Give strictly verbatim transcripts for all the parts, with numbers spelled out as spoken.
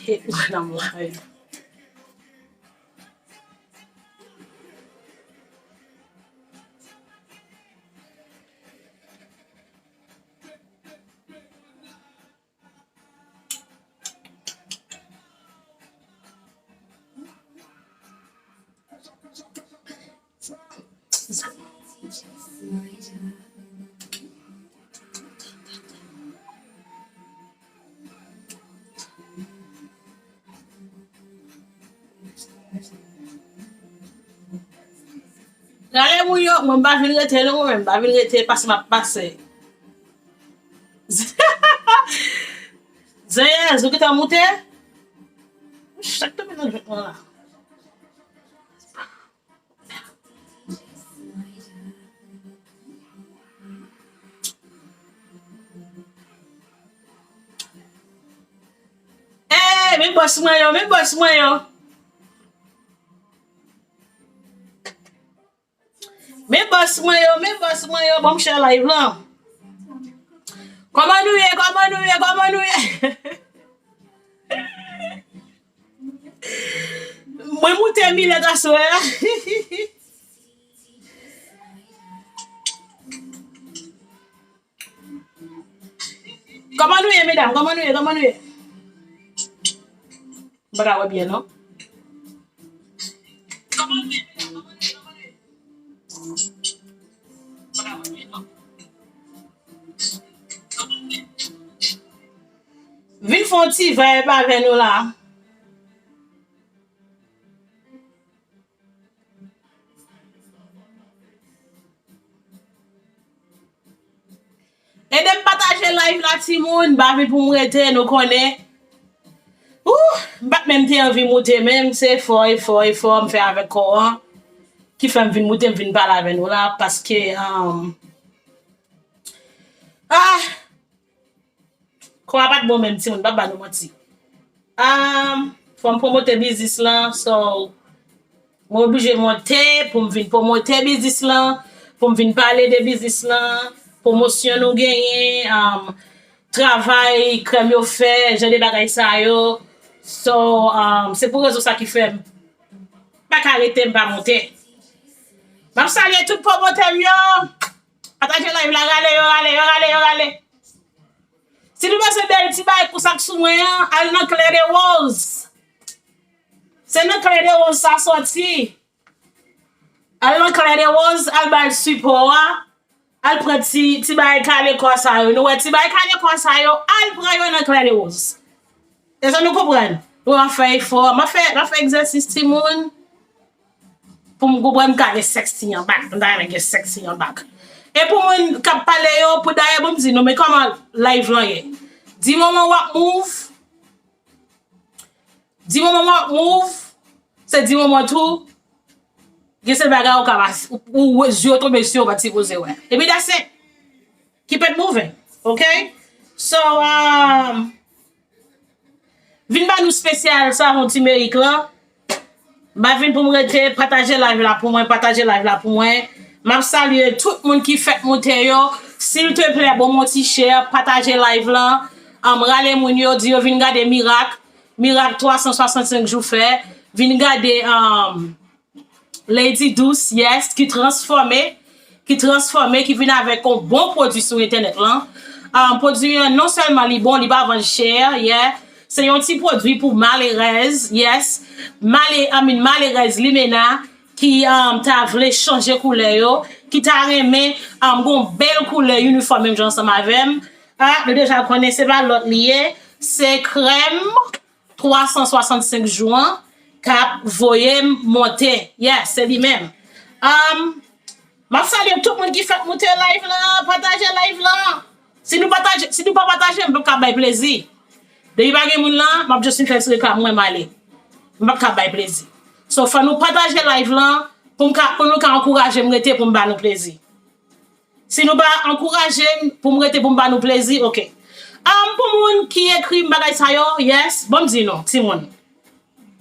Hate when I'm live. Rale moun yo, mwen m pa vin rete non, mwen m pa vin rete, pase m ap pase. Zeyèz, ou gentan moute? Chak tonbe nan jwèt mwen la. Ey, men bòs mwen yo, men bòs mwen yo. Men bòs mwen yo, men bòs mwen yo, ban m share live lan. Kòman nou ye, kòman nou ye, kòman nou ye? Mwen moute milèt aswè a. Kòman nou ye, medam? Kòman nou ye? Kòman nou ye? M pa ka wè byen, non. Vin fè yon ti vibe avè nou la. Ede m pataje live la, timoun. M pa vin pou m rete, nou konnen. Ouh, m pa t menm te anvi moute menm, se efò, efò, efò m fè avèk kò an ki fè m vin moute, m vin pale avè nou la, paske, um, ah, kò a pa t bon menm, timoun, m p ap ba nou manti. Ah, fò m pwomote biznis lan, so, mwen oblije monte pou m vin pwomote biznis lan, pou m vin pale de biznis lan, pwomosyon nou genyen, um, travay krèm yo fè, jan de bagay sa yo. So, um, se pou rezon sa ki fè m pa ka rete, m pa monte. M ap salye tout pwomotè m yo. Pataje live la, rale yo, rale yo, rale yo, rale. Si nou bezwen bèl ti bagay konsa k sou mwen an, al nan Claire des Roses. Se nan Claire des Roses sa sòti. Al nan Claire des Roses, al bay sipò a, al pran ti, ti bagay kale kò sa yo. Nou wè ti bagay kale kò sa yo, al pran yo nan Claire des Roses. Èske nou konprann? Wi, m ap fè efò, m ap fè, m ap fè egzèsis timoun. Pou m konprann m ka gen sexy an bak. M ta renmen gen sexy an bak. E pou moun k ap pale yo, pou dayè, bon, m di nou, men kòman live lan ye? Di moman w ap move, di moman w ap move, se di moman tou, gen sèl bagay ou ka pa, ou, ou, zye w tonbe si w pa t sipoze wè. Epi that's it. Keep it moving, ok? So, um, vin ba nou espesyal Savon Timerik lan. M pa vin pou m rete, pataje live la pou mwen, pataje live la pou mwen. M ap salye tout moun ki fèk moute yo. Silteplè, ban m yon ti share, pataje live lan. Um, rale moun yo, di yo vin gade mirak. Mirak twa san swasannsenk jou fè. Vin gade, um, Lady Douce, yes, ki transfòme, ki transfòme, ki vin avèk yon bon pwodui sou entènèt lan. Um, pwodui an, non sèlman li bon, li pa vann chè, yeah. Se yon ti pwodui pou malerèz, yes. Male, I mean, malerèz limena ki, um, ta vle chanje koulè yo, ki ta renmen, um, gon bèl koulè inifòm menm jan ansanm avè m. Ah, nou deja konnen se pa lòt li ye, se krèm twa san swasannsenk jou an k ap voye m monte. Yes, se li menm. Um, m ap salye tout moun ki fèk moute live lan, pataje live lan. Si nou pataje, si nou pa pataje, m p ap ka bay plezi. Depi pa gen moun lan, m ap just fin fè ti reklam mwen m ale. M p ap ka bay plezi. So, fò nou pataje live lan pou m ka, pou nou ka ankouraje m rete pou m ba nou plezi. Si nou pa ankouraje m pou m rete pou m ba nou plezi, ok. Um, pou moun ki ekri m bagay sa yo, yes, bon m di nou, timoun.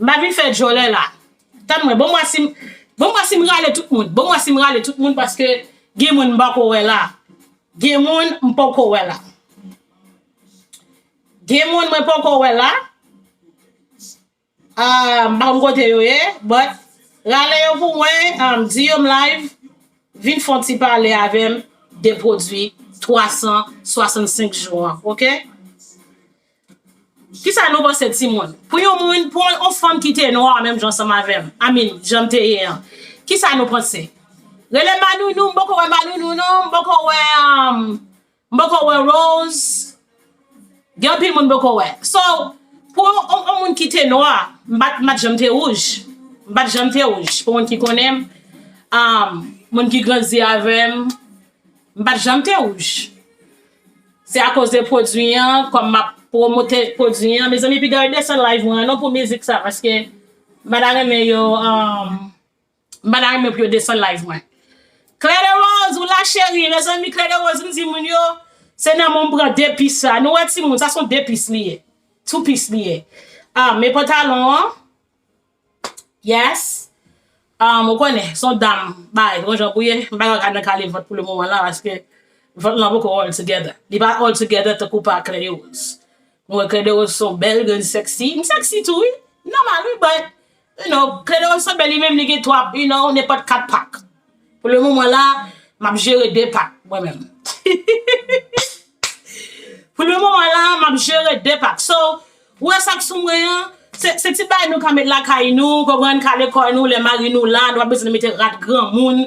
M pa vin fè djòlè la. Tann mwen, bon m wè si m, bon m wè si m rale tout moun. Bon m wè si m rale tout moun paske gen moun m poko wè la. Gen moun m poko wè la. Gen moun mwen poko wè la. Ah, m pa konn kote yo ye, but rale yo pou mwen, um, di yo m live, vin fè yon ti pale avè m de pwodui twa san swasannsenk jou an, oke? Kisa nou panse, timoun? Pou yon moun, pou yon, yon fanm ki te nwa menm jan ansanm avè m, I mean, jan m te ye an, kisa nou panse? Rele Manounou, m poko wè Manounou non, m poko wè, um, m poko wè Rose. Gen anpil moun m poko wè. So, pou yon, yon, yon moun ki te nwa, m pa t, m pa t janm te wouj. M pa t janm te wouj. Pou moun ki konnen m, um, moun ki grandi avè m, m pa t janm te wouj. Se akoz de pwodui an, kòm m ap pwomote pwodui an. Mezanmi, piga yo desann live mwen an non pou mizik sa, paske m pa ta renmen yo, um, m pa ta renmen pou yo desann live mwen. Claire de Rose, ou la cheri, mezanmi, Claire de Rose, m di moun yo, se nan men w m pran de pis sa. Nou wè timoun, sa se yon de pis li ye. Two pis li ye. Ah, men pantalon an, yes. Um, ou konnen, se yon dam, bay, yon jan pou ye. M pa ka nan kale vant pou le moman la, paske vant lan poko all together. Li pa all together tankou pa Claire de Rose. Nou wè Claire de Rose se yon bèl grenn sexy. M sexy tou, wi. Nòmal, wi, but, you know, Claire de Rose sanble li menm, li gen twa, you know, nenpòt kat pak. Pou le moman la, m ap jere de pak, mwen menm. Pou le moman la, m ap jere de pak. So, ou wè sa k sou mwen an, se, se ti bagay nou ka met lakay nou, konprann, kale kò nou, lè mari nou la, nou pa bezwen mete rad granmoun.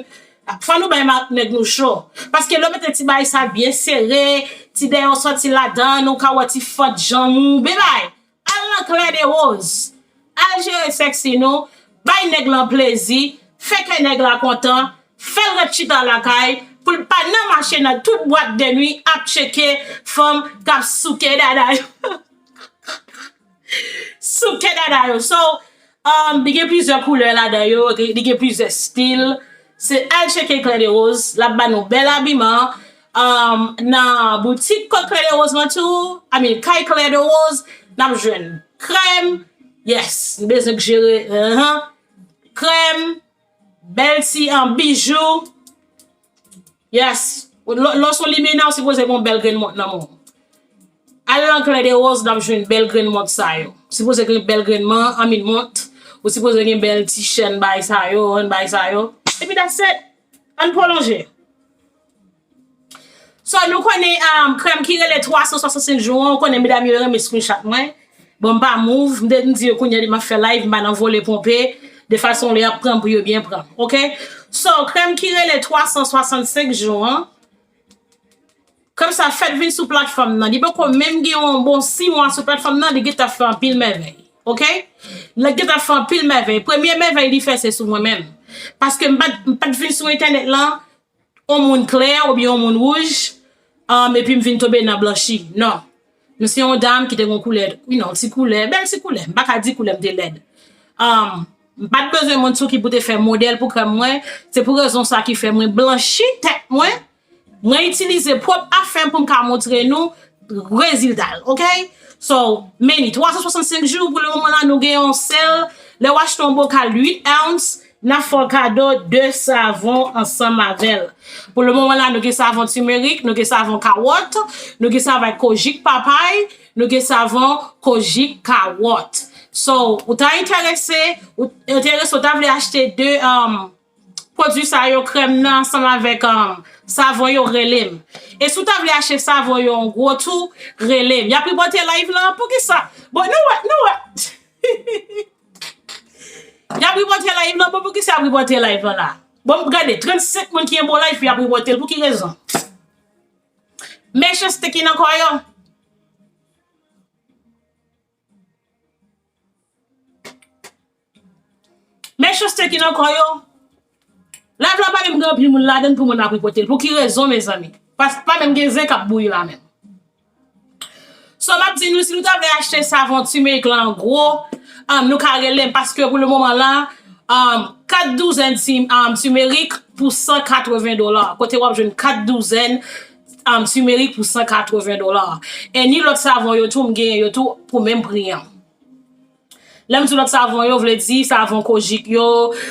Fò nou bay ma-, nèg nou cho. Paske lè w mete ti bagay sa byen sere, ti dèyè w sòti ladan, ou ka wè ti fant janm ou, bebay. Al nan Claire de Rose. Al jere sexy nou, bay nèg lan plezi, fè kè nèg la kontan, fè l ret chita lakay, pou l pa nan mache nan tout bwat de nwi ap tcheke fanm k ap souke dada yo. Souke dada yo. So, um, li gen plizyè koulè ladan yo, li gen plizyè stil. Se al tcheke Claire de Rose, l ap ba nou bèl abiman. Um, nan boutik kot Claire de Rose lan tou, I mean, kay Claire de Rose, n ap jwenn krèm. Yes, m bezwen jere, uh-huh. Krèm, bèl ti, um, bijou. Yes. Lè, lè w se yon limena, ou sipoze gen yon bèl grenn mont nan men w. Al nan Claire de Rose, n ap jwenn bèl grenn mont sa yo. Sipoze gen bèl grenn man, I mean mont. Ou sipoze gen bèl ti chèn bay sa yo, ann bay sa yo. Epi that's it. Ann pwolonje. So, nou konnen, um, krèm ki rele twa san swasannsenk jou an, ou konnen medam yo renmen screenshot mwen. Bon, m pa move, m te, m di yo kounye a m ap fè live, m pa nan vole ponpe, de fason lè y ap pran pou yo byen pran. Oke? So, krèm ki rele twa san swasannsenk jou an, krèm sa fèt vin sou platfòm nan. Li poko menm gen yon bon sis mwa sou platfòm nan, li gentan fè anpil mèvèy. Oke? Li gentan fè anpil mèvèy. Premye mèvèy li fè se sou mwen menm. Paske m pa t, m pa t vin sou entènèt lan, yon moun klè oubyen yon moun wouj, um, epi m vin tonbe nan blanchi. Non. M se yon dam ki te gen yon koulè, you know, ti koulè, bèl ti koulè. M pa ka di koulè m te lèd. Um, m pa t bezwen moun sou ki pou te fè modèl pou krèm mwen. Se pou rezon sa ki fè mwen blanchi tèt mwen. Mwen itilize pwòp afè m pou m ka montre nou rezilta l, oke? So, meni, twa san swasannsenk jou, pou le moman la, nou gen yon sèl. Lè w achte yon bokal uit ounce, n ap fè w kado de savon ansanm avè l. Pou le moman la, nou gen savon timerik, nou gen savon kawòt, nou gen savon kojik papay, nou gen savon kojik kawòt. So, ou ta enterese, ou enterese, ou ta vle achte de, um, pwodui sa yo, krèm nan, ansanm avèk, um, savon yo, rele m. E si w ta vle achte savon yo an gwo tou, rele m. Y ap ripote live lan, poukisa? Bon, nou wè, nou wè. Y ap ripote live lan, bon, poukisa y ap ripote live lan la? Bon, gade, trannsenk moun ki anbo live, y ap ripote l, pou ki rezon? Mechanste ki nan kò yo. Mechanste ki nan kò yo. Live la pa menm gen anpil moun ladan l pou moun ap ripote l. Pou ki rezon, mezanmi? Pas, pa menm gen zen k ap bouyi la menm. So, m ap di nou, si nou ta vle achte savon timerik lan an gwo, um, nou ka rele m, paske pou le moman la, um, kat douzèn ti-, um, timerik pou san katreven dola. Kote w ap jwenn kat douzèn, um, timerik pou san katreven dola. E ni lòt savon yo tou, m genyen yo tou pou menm pri an. Lè m di lòt savon yo, vle di savon kojik yo,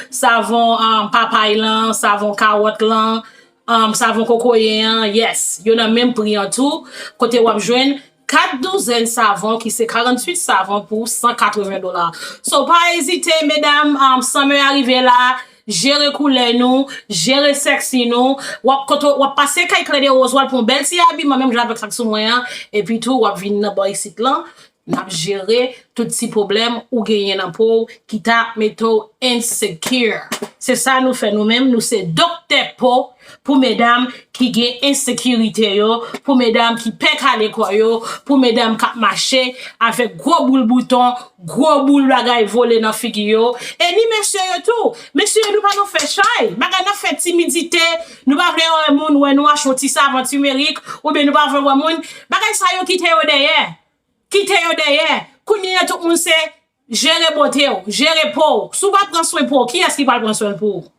savon, um, papay lan, savon kawòt lan, um, savon kokoye an, yes, yo nan menm pri an tou, kote w ap jwenn kat douzèn savon ki se karanntuit savon pou san katreven dola. So, pa ezite, medam, um, summer a rive la, jere koulè nou, jere sexy nou, w ap kote, w ap pase kay Claire de Rose, w al pran yon bèl ti abiman, menm jan avèk sa k sou mwen an, epi tou, w ap vin nan bò isit lan, n ap jere tout ti pwoblèm ou genyen nan po w ki ta mete w insecure. Se sa nou fè nou menm, nou se doktè po pou medam ki gen ensekirite yo, pou medam ki pè kale kò yo, pou medam k ap mache avèk gwo boul bouton, gwo boul bagay vole nan figi yo, e ni mesye yo tou. Mesye yo, nou pa nan fè chay, bagay nan fè timidite, nou pa vle wè moun wè nou achte yon ti savon timerik, oubyen nou pa vle wè moun, bagay sa yo kite yo dèyè. Kite yo dèyè. Kounye a tout moun se jere bote w, jere po w. Si w pa pran swen po w, kiyès ki pral pran swen pou w?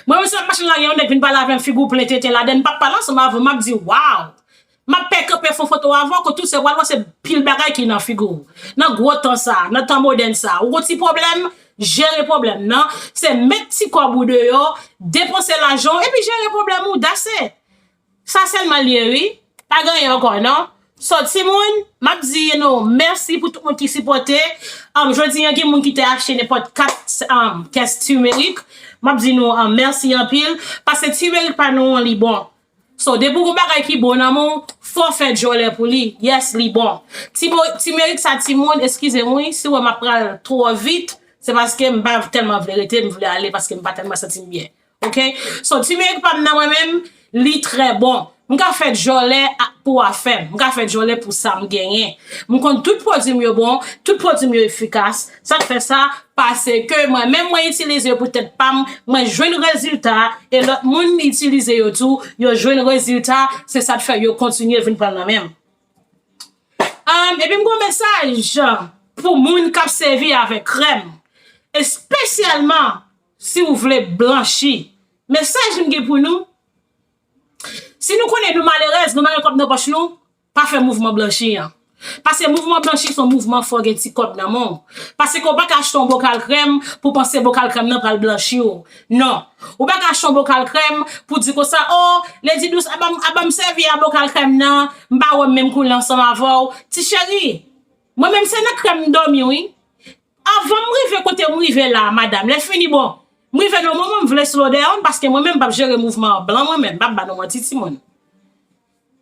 Mwen menm si m ap mache nan lari, yon nèg vin pale avè m, figi w plen tenten ladan, m p ap pale ansanm avè w, m ap di, "Waw!" M ap pè kanpe fè yon foto avè w, kote w se pral wè se pil bagay ki nan figi w. Nan gwo tan sa, nan tan modèn sa, ou gon ti pwoblèm, jere pwoblèm nan, se met ti kòb ou deyò, depanse lajan w, epi jere pwoblèm ou, that's it. Sa sèlman l ye, wi. Pa gen anyen ankò, non. So, timoun, m ap di nou mèsi pou tout moun ki sipòte. Um, jodi a, gen moun ki te achte nenpòt kat, um, kès timerik. M ap di nou, um, mèsi anpil. Paske timerik pa nou an, li bon. So, depi w gon bagay ki bon nan men w, fò w fè djòlè pou li. Yes, li bon. Timo-, timerik sa, timoun, eskize m, wi, si w wè m ap pral twò vit, se paske m pa tèlman vle rete, m vle ale paske m pa tèlman santi m byen. Ok? So, timerik pa m nan mwen menm, li trè bon. M ka fè djòlè a-, pou afè m. M ka fè djòlè pou sa m genyen. M konn tout pwodui m yo bon, tout pwodui m yo efikas. Sa k fè sa? Paske mwen menm mwen itilize yo pou tèt pa m, mwen jwenn rezilta, e lòt moun itilize yo tou, yo jwenn rezilta, se sa k fè yo kontinye vin pran nan men m. Um, epi m gon mesaj pou moun k ap sèvi avèk krèm, espesyalman si w vle blanchi. Mesaj m gen pou nou, si nou konnen nou malerèz, nou pa gen kòb nan pòch nou, pa fè mouvman blanchi an. Paske mouvman blanchi se yon mouvman fò w gen ti kòb nan men w. Paske w pa ka achte yon bokal krèm pou w panse bokal krèm nan pral blanchi w. Non. Ou pa ka achte yon bokal krèm pou di konsa, "O, Lady Douce, a ban m, a ban m sèvi a bokal krèm nan, m pa wè m menm koulè ansanm avè w." Ti cheri, mwen menm se nan krèm m dòmi, wi. Avan m rive kote m rive la, madanm, lè fini, bon, m rive nan moman m vle slow down, paske mwen menm m p ap jere mouvman an blan mwen menm, m p ap ba nou manti, timoun.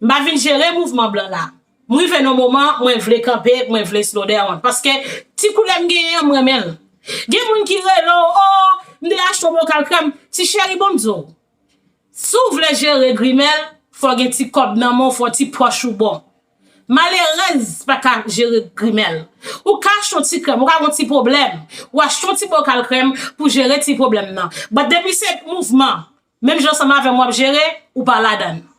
M pa vin jere mouvman blan la. M rive nan moman, mwen vle kanpe, mwen vle slow down. Paske ti koulè m genyen an, m renmen l. Gen moun ki rele w, "O, m te achte yon bokal krèm." Ti cheri, bon m di w, si w vle jere grimèl, fò gen ti kòb nan men w, fò ti pòch ou bon. Malerèz pa ka jere grimèl. Ou ka achte yon ti krèm, ou ka gen yon ti pwoblèm. Ou achte yon ti bokal krèm pou jere ti pwoblèm nan. But depi se mouvman, menm jan ansanm avè m w ap jere, ou pa ladan l.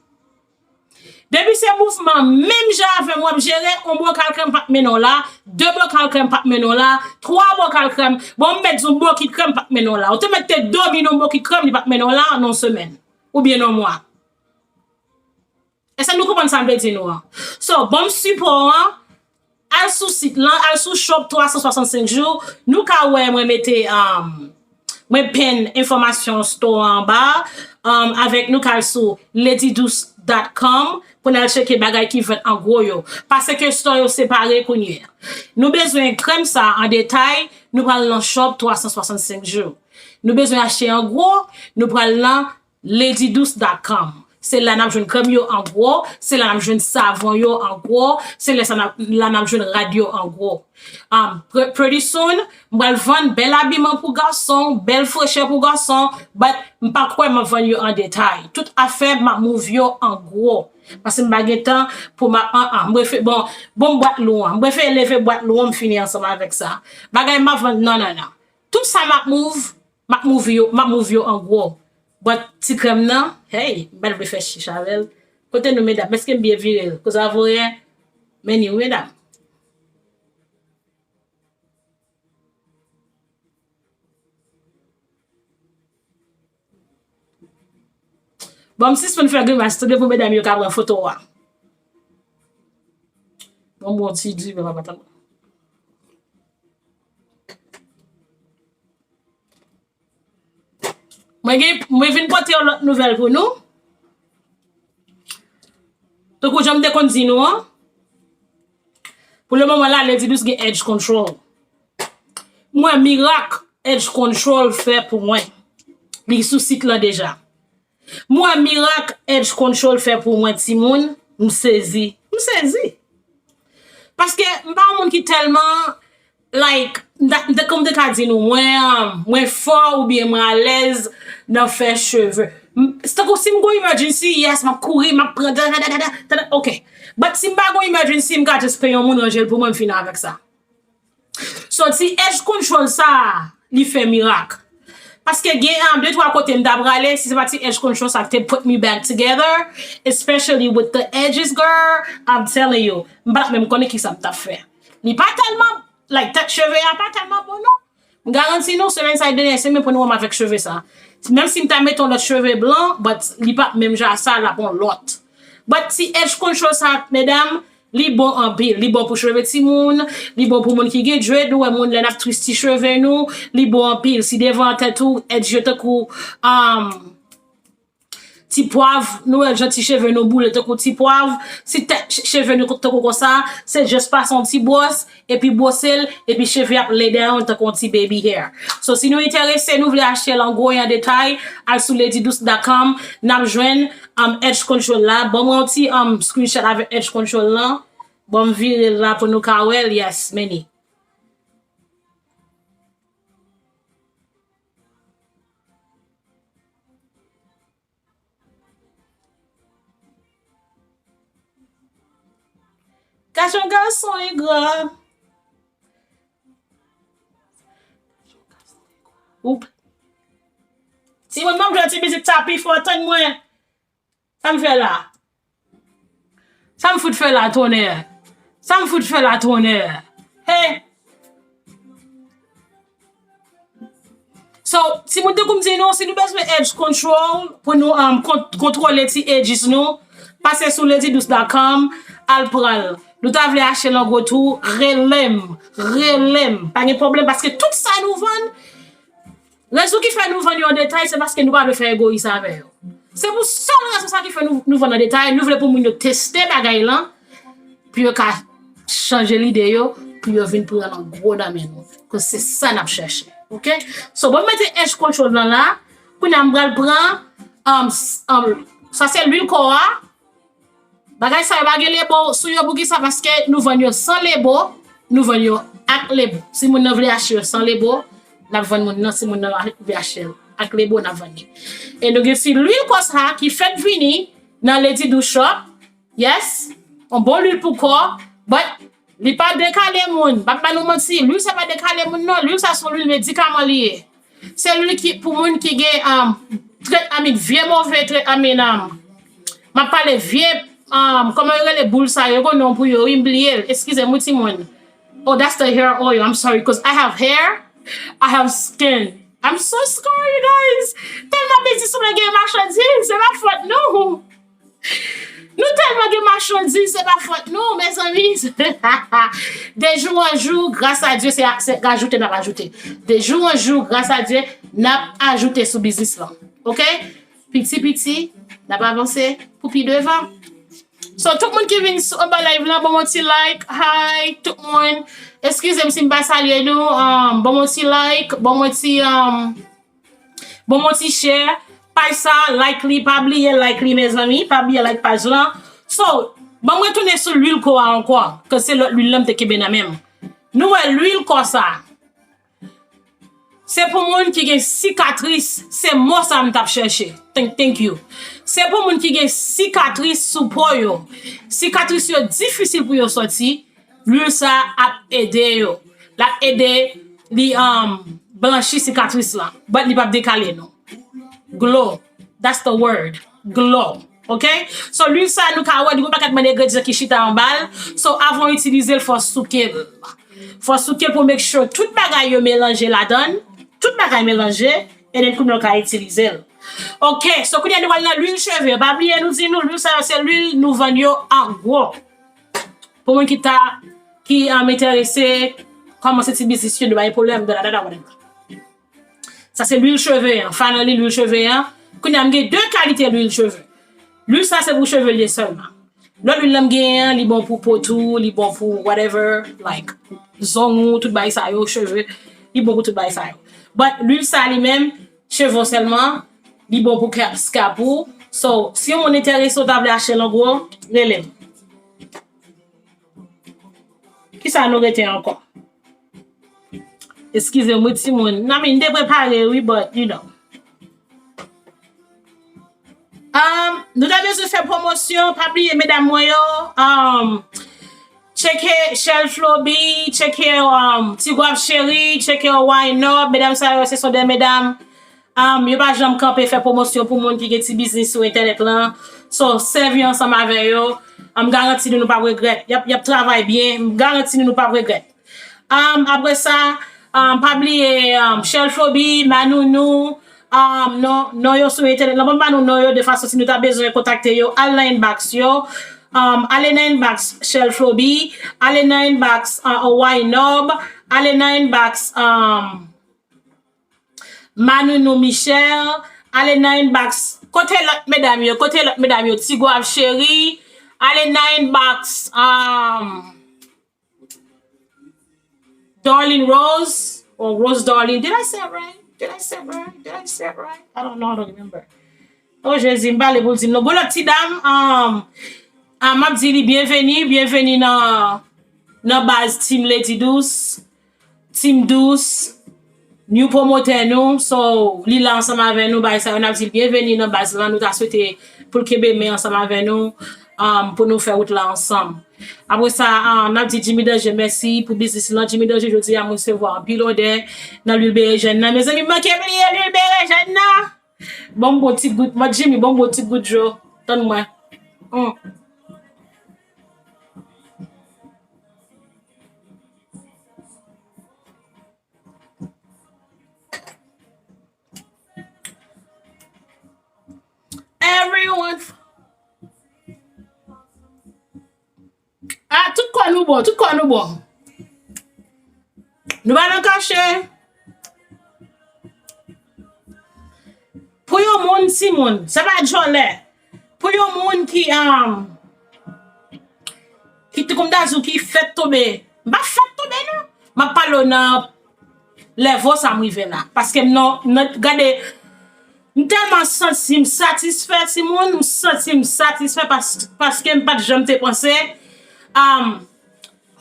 Depi se mouvman, menm jan avè m w ap jere, yon bokal krèm p ap mennen w la, de bokal krèm p ap mennen w la, twa bokal krèm, bon, m mèt di w bokit krèm p ap mennen w la. Ou te mèt te dòmi nan yon bokit krèm, li p ap mennen w la nan yon semèn, oubyen nan yon mwa. Èske nou konprann sa m vle di nou an? So, ban m sipò w an, al sou sit lan, al sou shop twa san swasannsenk jou, nou ka wè mwen mete, um, mwen pin enfòmasyon store an anba, um, avèk nou ka al sou lady douce dot com pou n al tcheke bagay ki vann an gwo yo. Paske store yo separe kounye a. Nou bezwen krèm sa an detay, nou pral nan shop twa san swasannsenk jou. Nou bezwen achte an gwo, nou pral nan lady douce dot com. Se la n ap jwenn krèm yo an gwo, se la n ap jwenn savon yo an gwo, se la sa n ap, la n ap jwenn rad yo an gwo. Um, pre-, pretty soon, m pral vann bèl abiman pou gason, bèl frechè pou gason, but m pa kwè m ap vann yo an detay. Tout afè, m ap move yo an gwo. Paske m pa gen tan pou m ap, an, an, m prefere, bon, bon bwat lou an. M prefere leve bwat lou an, m fini ansanm avèk sa. Bagay m ap vann, non, non, non. Tout sa m ap move, m ap move yo, m ap move yo an gwo. But ti krèm nan, hey, m pa t vle fè chich avè l. Kote nou, medam? Èske m byen vire l? Koze a voye? Men ni wi, medam. Bon, m sispann fè grimas, tande pou medam yo ka pran foto a. Bon, bon, ti di, papa, papa. Mwen gen, mwen vin pote yon lòt nouvèl pou nou. Tankou jan m te konn di nou an, pou le moman la, Lady Douce gen edge control. M wè mirak edge control fè pou mwen. Li sou sit lan deja. M wè mirak edge control fè pou mwen, timoun. M sezi. M sezi. Paske m pa yon moun ki tèlman, like, m ta, m ta, kòm m te ka di nou, mwen, um, mwen fò oubyen mwen alèz nan fè cheve. M- Se tankou si m gon emergency, yes, m ap kouri, m ap pran, da, da, da, da, da, da, ok. But si m pa gon emergency, m ka just peye yon moun ranje l pou mwen, m fini avèk sa. So, ti edge control sa a, li fè mirak. Paske gen, um, de twa kote m ta prale, si se pa ti edge control sa ki te put me back together, especially with the edges, girl, I'm telling you, m pa t menm konnen ki sa m t ap fè. Li pa tèlman, like, tèt cheve a pa tèlman bon, non. M garanti nou, semèn sa a, dènye semèn pou nou wè m avèk cheve sa. Menm si m ta mete yon lòt cheve blan, but li p ap menm jan a sa, l ap yon lòt. But ti edge control sa, medam, li bon anpil. Li bon pou cheve timoun, li bon pou moun ki gen dread, nou wè moun lè n ap twist ti cheve nou, li bon anpil. Si devan tèt ou, edge yo tankou, um, ti pwav, nou wè jan ti cheve nou boule tankou ti pwav, si tèt ch- cheve nou tankou konsa, se just pase yon ti bwòs, epi bwose l, epi cheve ap lay down tankou yon ti baby hair. So, si nou enterese, nou vle achte l an gwo e an detay, al sou lady douce dot com, n ap jwenn, um, edge control la. Ban mwen yon ti, um, screenshot avèk edge control lan. Ban m vire l la pou nou ka wè l. Yes, meni. Gason, gason engra. Ou p- Timoun, ban m jwe ti mizik sa pi fò, tann mwen. Sa m fè la? Sa m fout fè la, tonnè? Sa m fout fè la, tonnè? Hey! So, timoun, tankou m di nou, si nou bezwen edge control pou nou, um, kont- kontwole ti edges nou, pase sou lady douce dot com, al pran l. Nou ta vle achte l an gwo tou, rele m, rele m. Pa gen pwoblèm, paske tout sa nou vann, rezon ki fè nou vann yo an detay, se paske nou pa vle fè egoyis avè yo. Se pou sèl rezon sa ki fè nou, nou vann an detay, nou vle pou moun yo teste bagay lan, pou yo ka chanje lide yo, pou yo vin pran l an gwo nan men nou. Cause se sa n ap chèche. Ok? So, bon, m mete edge control lan la. Kounye a, m pral pran, um, s- um, sa se lwil kò a. Bagay sa yo pa gen lebo sou yo, poukisa? Paske nou vann yo san lebo, nou vann yo ak lebo. Si moun nan vle achte yo san lebo, n ap vann moun nan. Si moun nan vle achte l ak lebo, n ap vann li. E nou gen ti lwil kò sa ki fèk vini nan Lady Douce Shop. Yes, yon bon lwil pou kò, but li pa dekale moun. M ap ba nou manti, lwil sa pa dekale moun non. Lwil sa se yon lwil medikaman li ye. Se lwil ki pou moun ki gen, um, trèt, I mean, vye move trèt, I mean, um, m ap pale vye, um, kòman yo rele boul sa yo, yo gon non pou yo, wi, m bliye l. Eskize m, wi, timoun. Oh, that's the hair oil. I'm sorry, cause I have hair, I have skin. I'm so sorry, you guys. Tèlman biznis mwen gen machandiz, se pa fòt nou. Nou tèlman gen machandiz, se pa fòt nou, mezanmi. De jou an jou, gras a Dye, se, se ajoute n ap ajoute. De jou an jou, gras a Dye, n ap ajoute sou biznis lan. Ok? Piti piti, n ap avanse pou pi devan. So, tout moun ki vin sou anba live lan, ban m yon ti like. Hi, tout moun. Eskize m si m pa salye nou. Um, ban m yon ti like, ban m yon ti, um, ban m yon ti share. Paj sa, like li, pa bliye like li, mezanmi. Pa bliye like paj lan. So, ban m retounen sou lwil kò a ankò, ke se lòt lwil lan m te kenbe nan men m. Nou wè lwil kò sa. Se pou moun ki gen sikatris, se mo sa m t ap chèche. Thank, thank you. Se pou moun ki gen sikatris sou po yo. Sikatris yo difisil pou yo sòti, lwil sa ap ede yo. L ap ede li, um, blanchi sikatris lan. But li p ap dekale non. Glow. That's the word. Glow. Ok? So, lwil sa, nou ka wè, li gon pakèt bann engredyan ki chita anba l. So, avan w itilize l, fò w souke l. Fò w souke l pou make sure tout bagay yo melanje ladan l. Tout bagay melanje, and then kounye a w ka itilize l. Ok, so kounye a nou pral nan lwil cheve. Pa bliye nou di nou, lwil sa yo se lwil nou vann yo an gwo. Pou moun ki ta, ki, um, enterese, kòmanse ti biznis yo, nou pa gen pwoblèm, da, da, da, da, whatever. Sa se lwil cheve an. Finally, lwil cheve an. Kounye a, m gen de kalite lwil cheve. Lwil sa se pou cheve l ye sèlman. Lòt lwil la m genyen an, li bon pou po tou, li bon pou whatever, like, zong ou, tout bagay sa yo, cheve, li bon pou tout bagay sa yo. But lwil sa li menm, cheve w sèlman, li bon pou kap, scalp ou. So, si yon moun enterese w ta vle achte l an gwo, rele m. Kisa nou rete ankò? Eskize m, wi, timoun. I mean, m te prepare, wi, but, you know. Um, nou ta bezwen fè pwomosyon, pa bliye medam mwen yo. Um, tcheke Shell Floby, tcheke, um, Ti Gwav Cheri, tcheke Wine Up. Medam sa yo, se son de medam. Um, yo pa janm kanpe fè pwomosyon pou moun ki gen ti biznis sou entènèt lan. So, sèvi ansanm avè yo. M garanti nou, nou p ap regrèt. Y ap, y ap travay byen. M garanti nou, nou p ap regrèt. Um, apre sa, um, pa bliye, um, Shell Floby, Manounou, um, non, non yo sou entènèt lan. Ban m ba nou non yo de fason si nou ta bezwen kontakte yo, al nan inbox yo. Um, ale nan inbox Shell Floby, ale nan inbox, uh, Wine Up, ale nan inbox, um, Manounou Michel, ale nan inbox. Kote lòt medam yo? Kote lòt medam yo? Ti Gwav Cheri, ale nan inbox, um, Darlene Rose, or Rose Darlene. Did I say it right? Did I say it right? Did I say it right? I don't know, I don't remember. Oh, Jezi, m pale pou l di m non. Gon lòt ti dam, um, um, m ap di li byenveni, byenveni nan, nan baz Team Lady Douce, Team Douce, new pwomotè nou. So, li la ansanm avè nou, bagay sa yo, n ap di l byenveni nan baz lan. Nou ta swete pou l kenbe men ansanm avè nou, um, pou nou fè wout la ansanm. Apre sa, um, n ap di Jimmy Danger mèsi pou biznis lan. Jimmy Danger, jodi a, m resevwa anpil òdè nan lwil berejèn nan. Mezanmi, m manke bliye lwil berejèn nan. Ban m bon ti gout. Mwen, Jimmy, ban m bon ti gout, Joe. Tann mwen. Mm. Everyone. Ah, tout kò nou bon, tout kò nou bon. Nou pa nan kache. Pou yon moun, timoun, se pa djòlè. Pou yon moun ki, um, ki, kòm ta di w, ki fèt tonbe. M pa fèt tonbe, non. M ap pale w nan lèvo sa m rive la. Paske m nan, nan, gade, m tèlman santi m satisfè, timoun, m santi m satisfè pas-, paske m pa t janm te panse, um,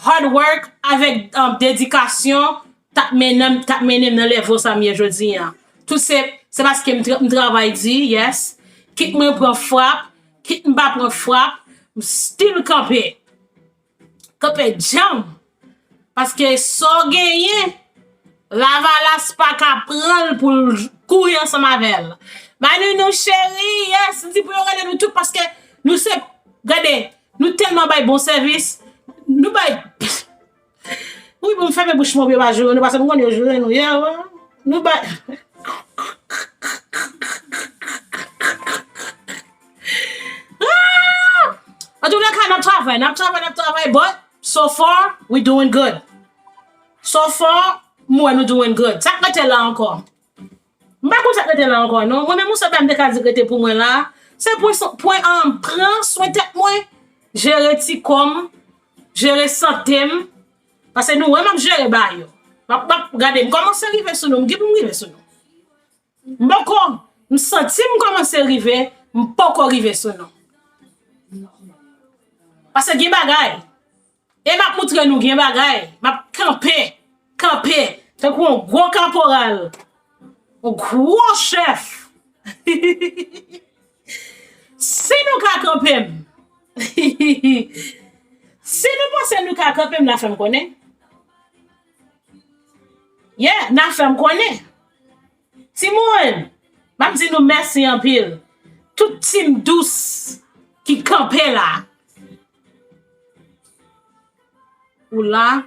hard work, avèk, um, dedikasyon, t ap mennen m, t ap mennen m nan lèvo sa m ye jodi a. Tout se, se paske m tra-, m travay di, yes. Kit mwen pran frap, kit m pa pran frap, m still kanpe. Kanpe djanm. Paske sa w genyen, Lavalas pa ka pran l pou l kouri ansanm avè l. Manounou cheri, yes, m di pou yo rele nou tout paske nou se, gade, nou tèlman bay bon sèvis, nou bay, wi, bon, m fèmen bouch mwen pou yo pa joure nou, paske nou konn yo joure nou, yeah, wi. Nou bay. Ah! Antoulèka, n ap travay, n ap travay, n ap travay, but so far, we doing good. So far, m wè nou doing good. Sa k rete la ankò? M pa konn sa k rete la ankò, non. Mwen menm, yon sèl bagay m te ka di k rete pou mwen la, se pran swen, pran, um, pran swen tèt mwen, jere ti kò m, jere sante m. Paske nou wè m ap jere bagay yo. M ap, m ap gade, m kòmanse rive sou nou, m gen pou m rive sou nou. M poko, m santi m kòmanse rive, m poko rive sou nou. Paske gen bagay. E m ap moutre nou gen bagay. M ap kanpe, kanpe, tankou yon gwo kaporal, yon gwo chèf. Si nou ka kanpe m, si nou panse nou ka kanpe m, n a fè m konnen. Yeah, n a fè m konnen. Timoun, m ap di nou mèsi anpil. Tout Team Douce ki kanpe la. Ou la?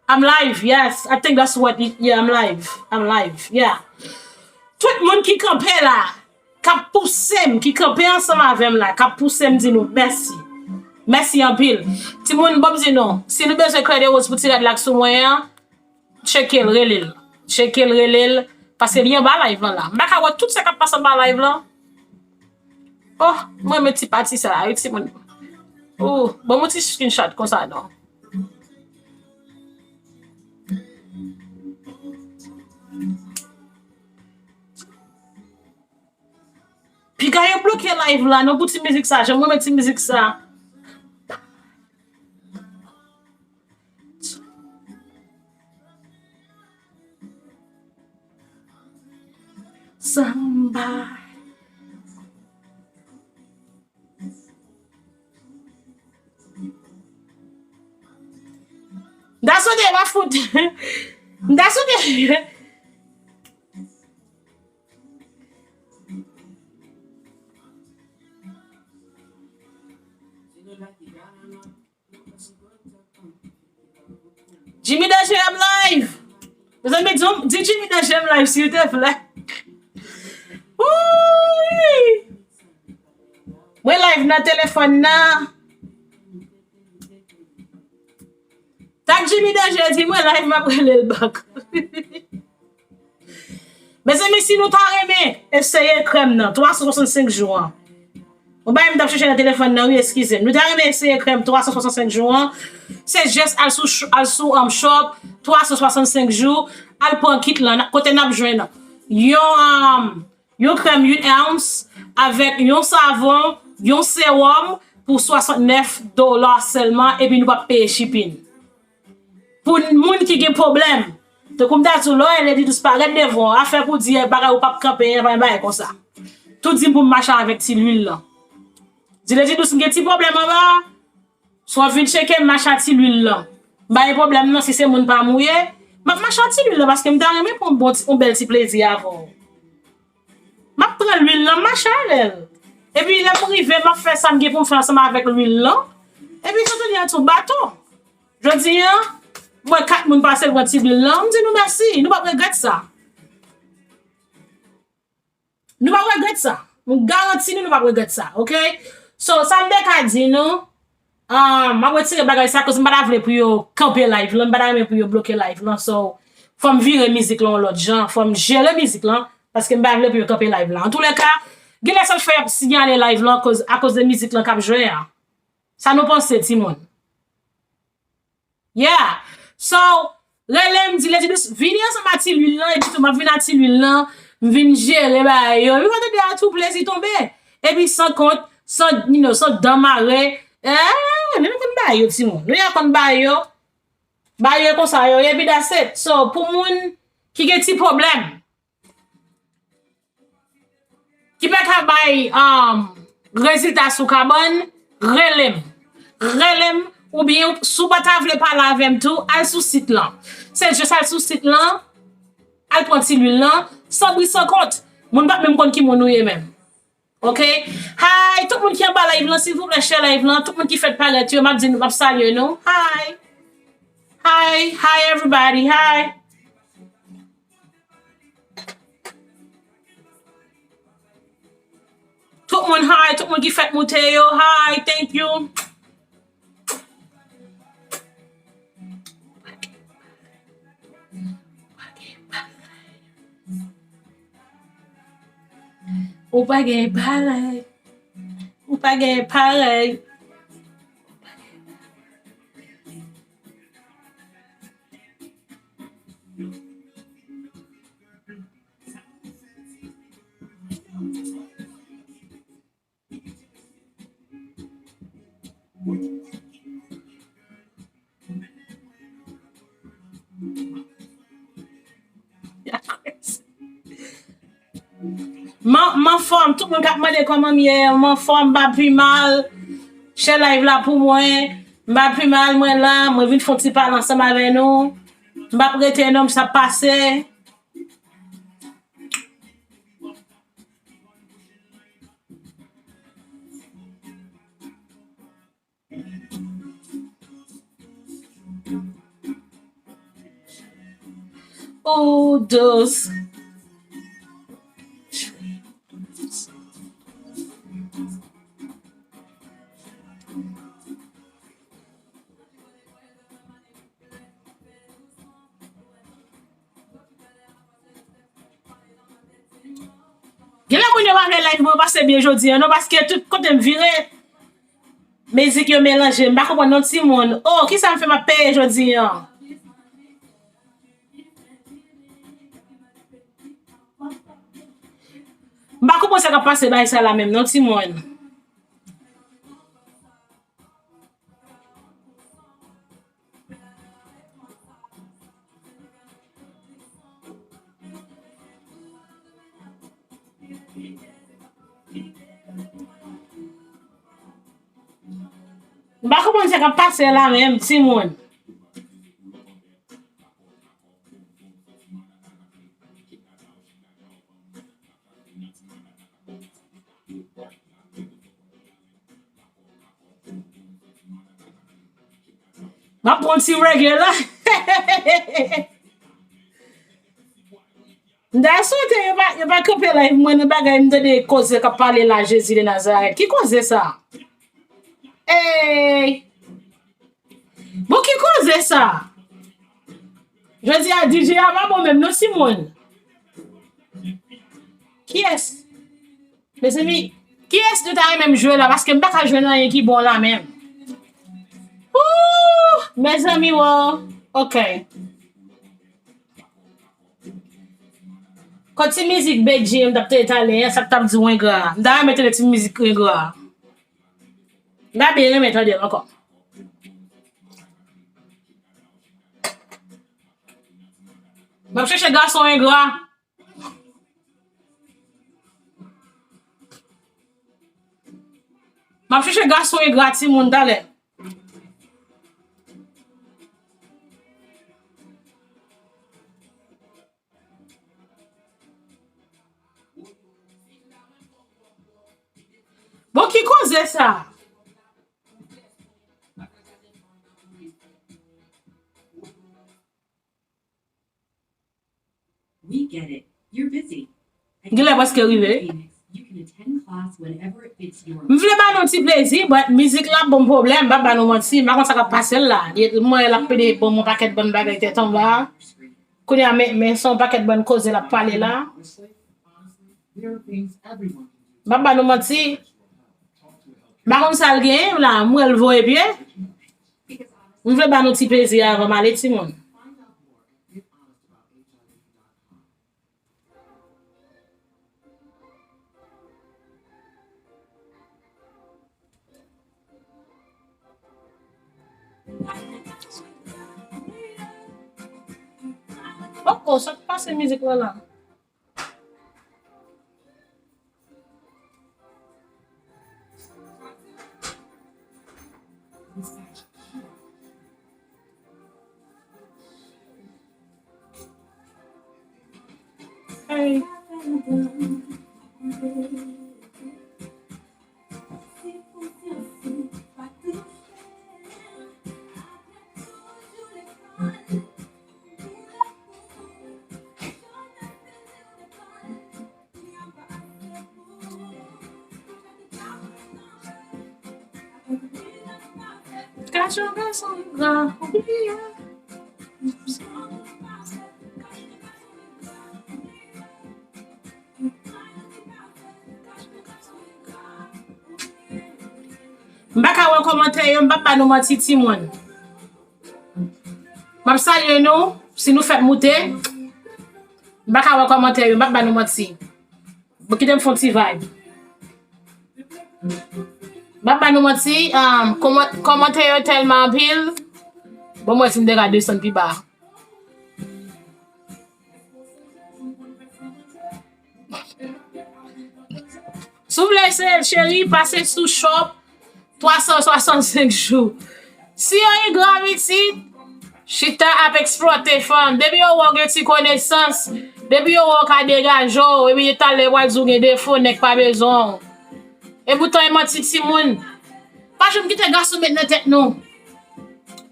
I'm live, yes. I think that's what it, yeah, I'm live. I'm live, yeah. Tout moun ki kanpe la, k ap pouse m, ki kanpe ansanm avè m la, k ap pouse m di nou mèsi. Mèsi anpil. Timoun, ban m di nou, si nou bezwen klè de woz pou ti rad la k sou mwen an, tcheke l, rele l. Tcheke l, rele l. Paske li anba live lan la. M pa ka wè tout sa k ap pase anba live lan. Oh, mwen renmen ti pati sa a, wi, timoun. Oh, ban m yon ti screenshot konsa non. Piga yo bloke live la non pou ti mizik sa. Jan mwen renmen ti mizik sa. Samba. M ta swete pa fout. M ta swete. Jimmy Danger M live. Mezanmi, di, di Jimmy Danger M live, silteplè. Wouy! Mwen live nan telefòn nan. Tag Jimmy Danger, di mwen live, m ap rele l back. Mezanmi, si nou ta renmen eseye krèm nan, twa san swasannsenk jou an. Yon bagay m t ap chèche nan telefòn nan, wi, eskize m. Nou ta renmen eseye krèm twa san swasannsenk jou an. Se jis al sou, ch- al sou um, shop, twa san swasannsenk jou, al pran kit lan, kote n ap jwenn yon, um, yon krèm yon ounce avèk yon savon, yon sewòm pou swasantnèf dola sèlman, epi nou p ap peye shipping. Pou moun ki gen pwoblèm, tankou m ta di w, lè w wè Lady Douce parèt devan w, afè pou di bagay ou p ap kanpe, bagay konsa. Tou di m pou m mache avèk ti lwil lan. Di Lady Douce, m gen ti pwoblèm anba. Si w ap vin tcheke m, mache ak ti lwil lan. M pa gen pwoblèm non, si se moun pa m ou ye, m ap mache ak ti lwil lan paske m ta renmen pran yon bon ti, yon bèl ti plezi avè w. M ap pran lwil lan, m mache avè l. Epi lè m rive, m ap fè sa m gen pou m fè ansanm avèk lwil lan. Epi jodi a tou baton. Jodi a, m wè kat moun pase pran ti lwil lan, m di nou mèsi, nou p ap regrèt sa. Nou p ap regrèt sa. M garanti nou, nou p ap regrèt sa, oke? So, sa m te ka di nou, ah, m ap retire bagay sa, koz m pa ta vle pou yo kanpe live lan, m pa ta renmen pou yo bloke live lan. So, fò m vire mizik lan yon lòt jan, fò m jere mizik lan, paske m pa vle pou yo kanpe live lan. Antoulèka, genlè sa l fè y ap siyale live lan koz, akoz de mizik lan k ap jwe a. Sa nou panse, timoun? Yeah. So, rele m, di Lady Douce, vini ansanm ak ti lwil lan, epi tou m ap vin ak ti lwil lan, m vin jere bagay yo. Epi w tande a tou plezi tonbe. Epi san kont, san, you know, san dan mare. Eh, nou konn bagay yo, timoun. Nou ya konn bagay yo. Bagay yo konsa yo ye, epi that's it. So, pou moun ki gen ti pwoblèm, ki pa ka bay, um, rezilta sou kabann, rele m. Rele m, oubyen si w pa ta vle pale avè m tou, al sou sit lan. Se jis al sou sit lan, al pran ti lwil lan, san bri san kont. Moun p ap menm konn ki moun ou ye menm. Oke? Hi, tout moun ki anba live lan, silvouplè, share live lan. Tout moun ki fèk parèt yo, m ap di nou, m ap salye nou. Hi. Hi, hi everybody, hi. Tout moun hi, tout moun ki fèk moute yo, hi, thank you. Ou pa gen parèy. Ou pa gen parèy. M an, m anfòm, tout moun k ap mande kòman m ye, m anfòm, m pa pi mal. Share live la pou mwen. M pa pi mal, mwen la, mwen vin fè yon ti pale ansanm avè nou. M p ap rete non, m sa pase. Ou dous. Genlè moun yo pa vle Mwen pase byen jodi a, non, paske tout kote m vire, mizik yo melanje. M pa konprann non timoun. Oh, kisa m fè m ap peye jodi a? M pa konprann sa k ap pase bay sa la menm, non, timoun. M pa konprann sa k ap pase la menm, timoun. M ap pran ti reggae la. M ta swete yo pa, yo pa kanpe live mwen nan bagay, m tande koze k ap pale la, Jezi de Nazarèt. Ki koze sa? Ey! Bon, ki koze sa? Jodi a, D J a pa bon menm, non, timoun. Kiyès? Mezanmi, kiyès nou ta renmen m jwe la? Paske m pa ka jwenn anyen ki bon la menm. Ooh, mezanmi, wo. Ok. Kot ti mizik Bedjine m t ap tande talè a, sa k t ap di w engra a. M ta renmen tande ti mizik engra a. M ta byen renmen tande l ankò. M ap chèche gason engra. M ap chèche gason engra timoun talè. Bon, ki koze sa? We get it. You're busy. Genlè prèske rive. You can attend class whenever it fits your. M vle ba nou ti plezi, but mizik la ap ban m pwoblèm, m pa ba nou manti, m pa konn sa k ap pase l la. Li, mwen, l ap pede ban mwen pakèt bann bagay tèt anba. Kounye a, men, men se yon pakèt bann koze l ap pale la. M pa ba nou manti. M pa konn sa l genyen la, m wè l voye pye. M vle ba nou ti plezi avan m ale, timoun. Oh, oh, sa k pase mizik la la? Hey. Gason, gason, gason, oubliye. M pa ka wè kòmantè yo, m p ap ba nou manti, timoun. M ap salye nou, si nou fèk moute. M pa ka wè kòmantè yo, m p ap ba nou manti. Bon, kite m fè yon ti vibe. M p ap ba nou manti, um, kòman-, kòmantè yo tèlman anpil. Bon, mwen si m te ka desann pi ba. Si w vle se cheri, pase sou shop twa san swasannsenk jou. Si yo engra pitit, chita ap eksplwate fanm. Depi yo wè w gen ti konesans, depi yo wè w ka degaje w, epi talè yo pral di w gen defo, nèg pa bezwen w. Epoutan e manti timoun. Pa janm kite gason met nan tèt nou.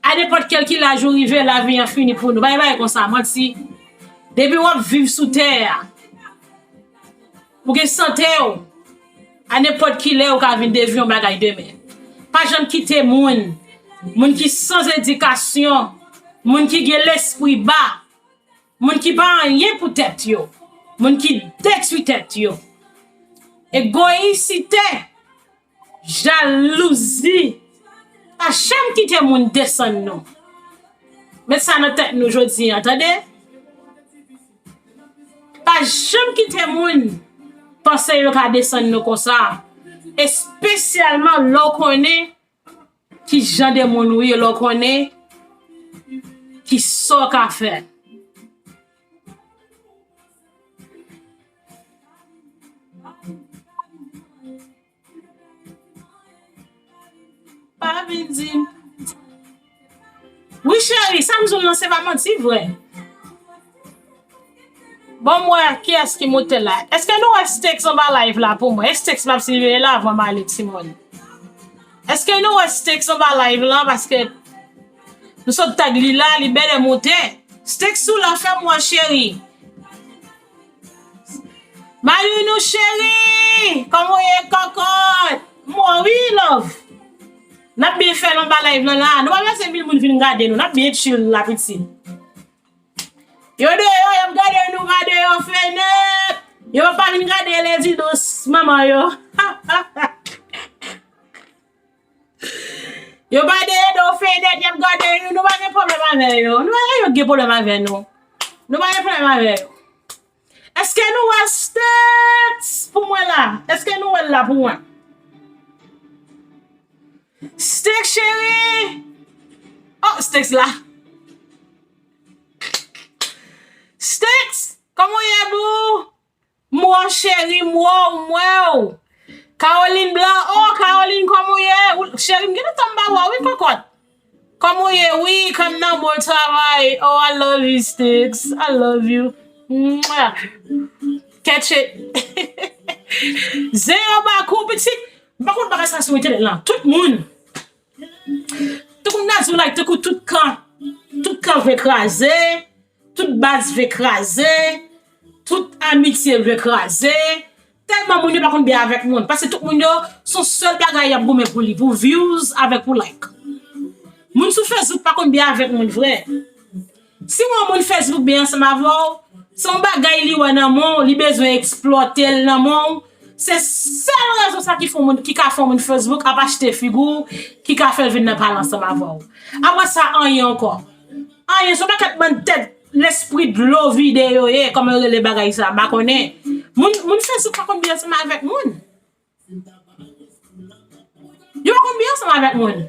A nenpòt kèl ki laj ou rive, lavi an fini pou nou. Bagay, bagay konsa, manti. Depi w ap viv sou tè a, ou gen sante w, a nenpòt ki lè ou ka vin devyen yon bagay demen. Pa janm kite moun, moun ki san edikasyon, moun ki gen lespri ba, moun ki pa anyen pou tèt yo, moun ki detwi tèt yo. Egoyisite, jalouzi, pa janm kite moun desann nou. Met sa nan tèt nou jodi a, tande? Pa janm kite moun panse yo ka desann nou konsa, espesyalman lè w konnen ki jan de moun ou ye, lè w konnen ki sa w ka fè. Pa vin di m. Wi, cheri, sa m di w lan, se pa manti vre. Bon, m wè kiyès ki moute la. Èske nou wè Steaks anba live la pou mwen? Steaks m ap siveye la avan m ale, timoun. Èske nou wè Steaks anba live la? Paske m sot tag li la, li bèlè moute. Steaks ou la, fè m wè, cheri. Malinou cheri, kòman w ye, kòkòt? M wè w wi, love. N ap byen fè l anba live lan la. Nou pa bezwen mil moun vin gade nou. N ap byen chill la, pitit. Yo deyò, y ap gade nou pa deyò fenèt. Yo pa vin gade Lady Douce, manman yo. Yo pa deyò fenèt, y ap gade nou. Nou pa gen pwoblèm avè yo. Nou pa gen yo gen pwoblèm avè nou. Nou pa gen pwoblèm avè yo. Èske nou wè Steaks pou mwen la? Èske nou wè l la pou mwen? Steaks cheri! Oh, Steaks la. Steaks, kòman w ye, boo? M wè w, cheri, m wè w, m wè w. Caroline Blanc, oh, Caroline, kòman w ye? Ou, cheri, m gen lontan m pa wè w, wi, kòkòt. Kòman w ye? Wi, kòm nan bon travay. Oh, I love you, Steaks. I love you. Mwah. Catch it. Zen anba kou, pitit. M pa konn bagay sa sou entènèt lan. Tout moun. Tout moun nan di w like, tankou tout kan. Tout kan vle kraze. Tout baz vle kraze. Tout amitye vle kraze. Tèlman moun yo pa konn byen avèk moun. Paske tout moun yo, se yon sèl bagay y ap goumen pou li, pou views avèk pou like. Moun sou Facebook pa konn byen avèk moun vre. Si yon moun Facebook byen ansanm avè w, se yon bagay li wè nan men w, li bezwen eksplwate l nan men w. Se sèl rezon sa ki fè yon moun, ki ka fè yon moun Facebook ap achte figi w, ki ka fè l vin nan pale ansanm avè w. Apre sa, anyen ankò. Anyen, se yon pakèt bann tèt lespri dlo vide yo ye, kòman yo rele bagay sa, m pa konnen. Moun, moun Facebook pa konn byen ansanm avèk moun. Yo pa konn byen ansanm avèk moun.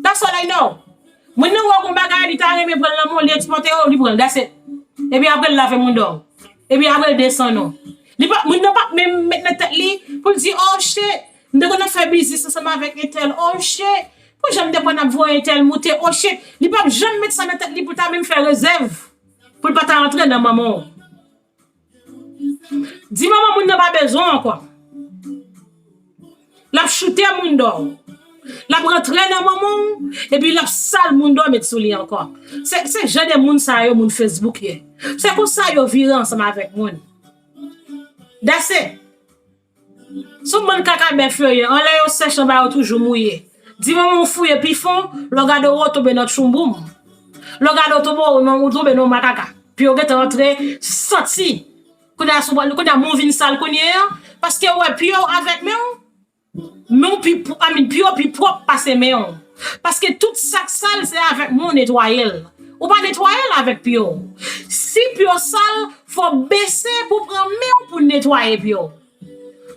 That's all I know. Moun nan wè w gon bagay, li ta renmen pran l nan men w, li eksplwate w, li pran l, that's it. Epi apre l lave mouda w. Epi apre l desann ou. Li pa, moun nan p ap menm met nan tèt li pou l di, oh shit, m te konn ap fè biznis ansanm avèk entèl, oh shit, pou jan m te konn ap voye entèl moute, oh shit. Li p ap janm met sa nan tèt li pou l ta menm fè rezèv, pou l pa ta antre nan manman w. Di manman moun nan pa bezwen w ankò. L ap choute mouda w. L ap rantre nan manman w, epi l ap sal mouda w met sou li ankò. Se, se jan de moun sa yo, moun Facebook ye. Se konsa yo vire ansanm avèk moun. That's it. Se yon bann kaka bèf yo ye. Anlè yo sèch, anba yo toujou mouye. Di manman w fouye pi fon, lè w gade w, w tonbe nan tchounboum. Lè w gade w tonbe, w nan, w tonbe nan makaka. Pye w gentan rantre, santi. Kounye a, sou, kounye a, men w vin sal kounye a, paske w wè pye w avèk men w, men w pi, I mean, pye w pi pwòp pase men w. Paske tout sa k sal, se avèk men w netwaye l. Ou pa netwaye l avèk pye w. Si pye w sal, fò w bese pou w pran men w pou w netwaye pye w.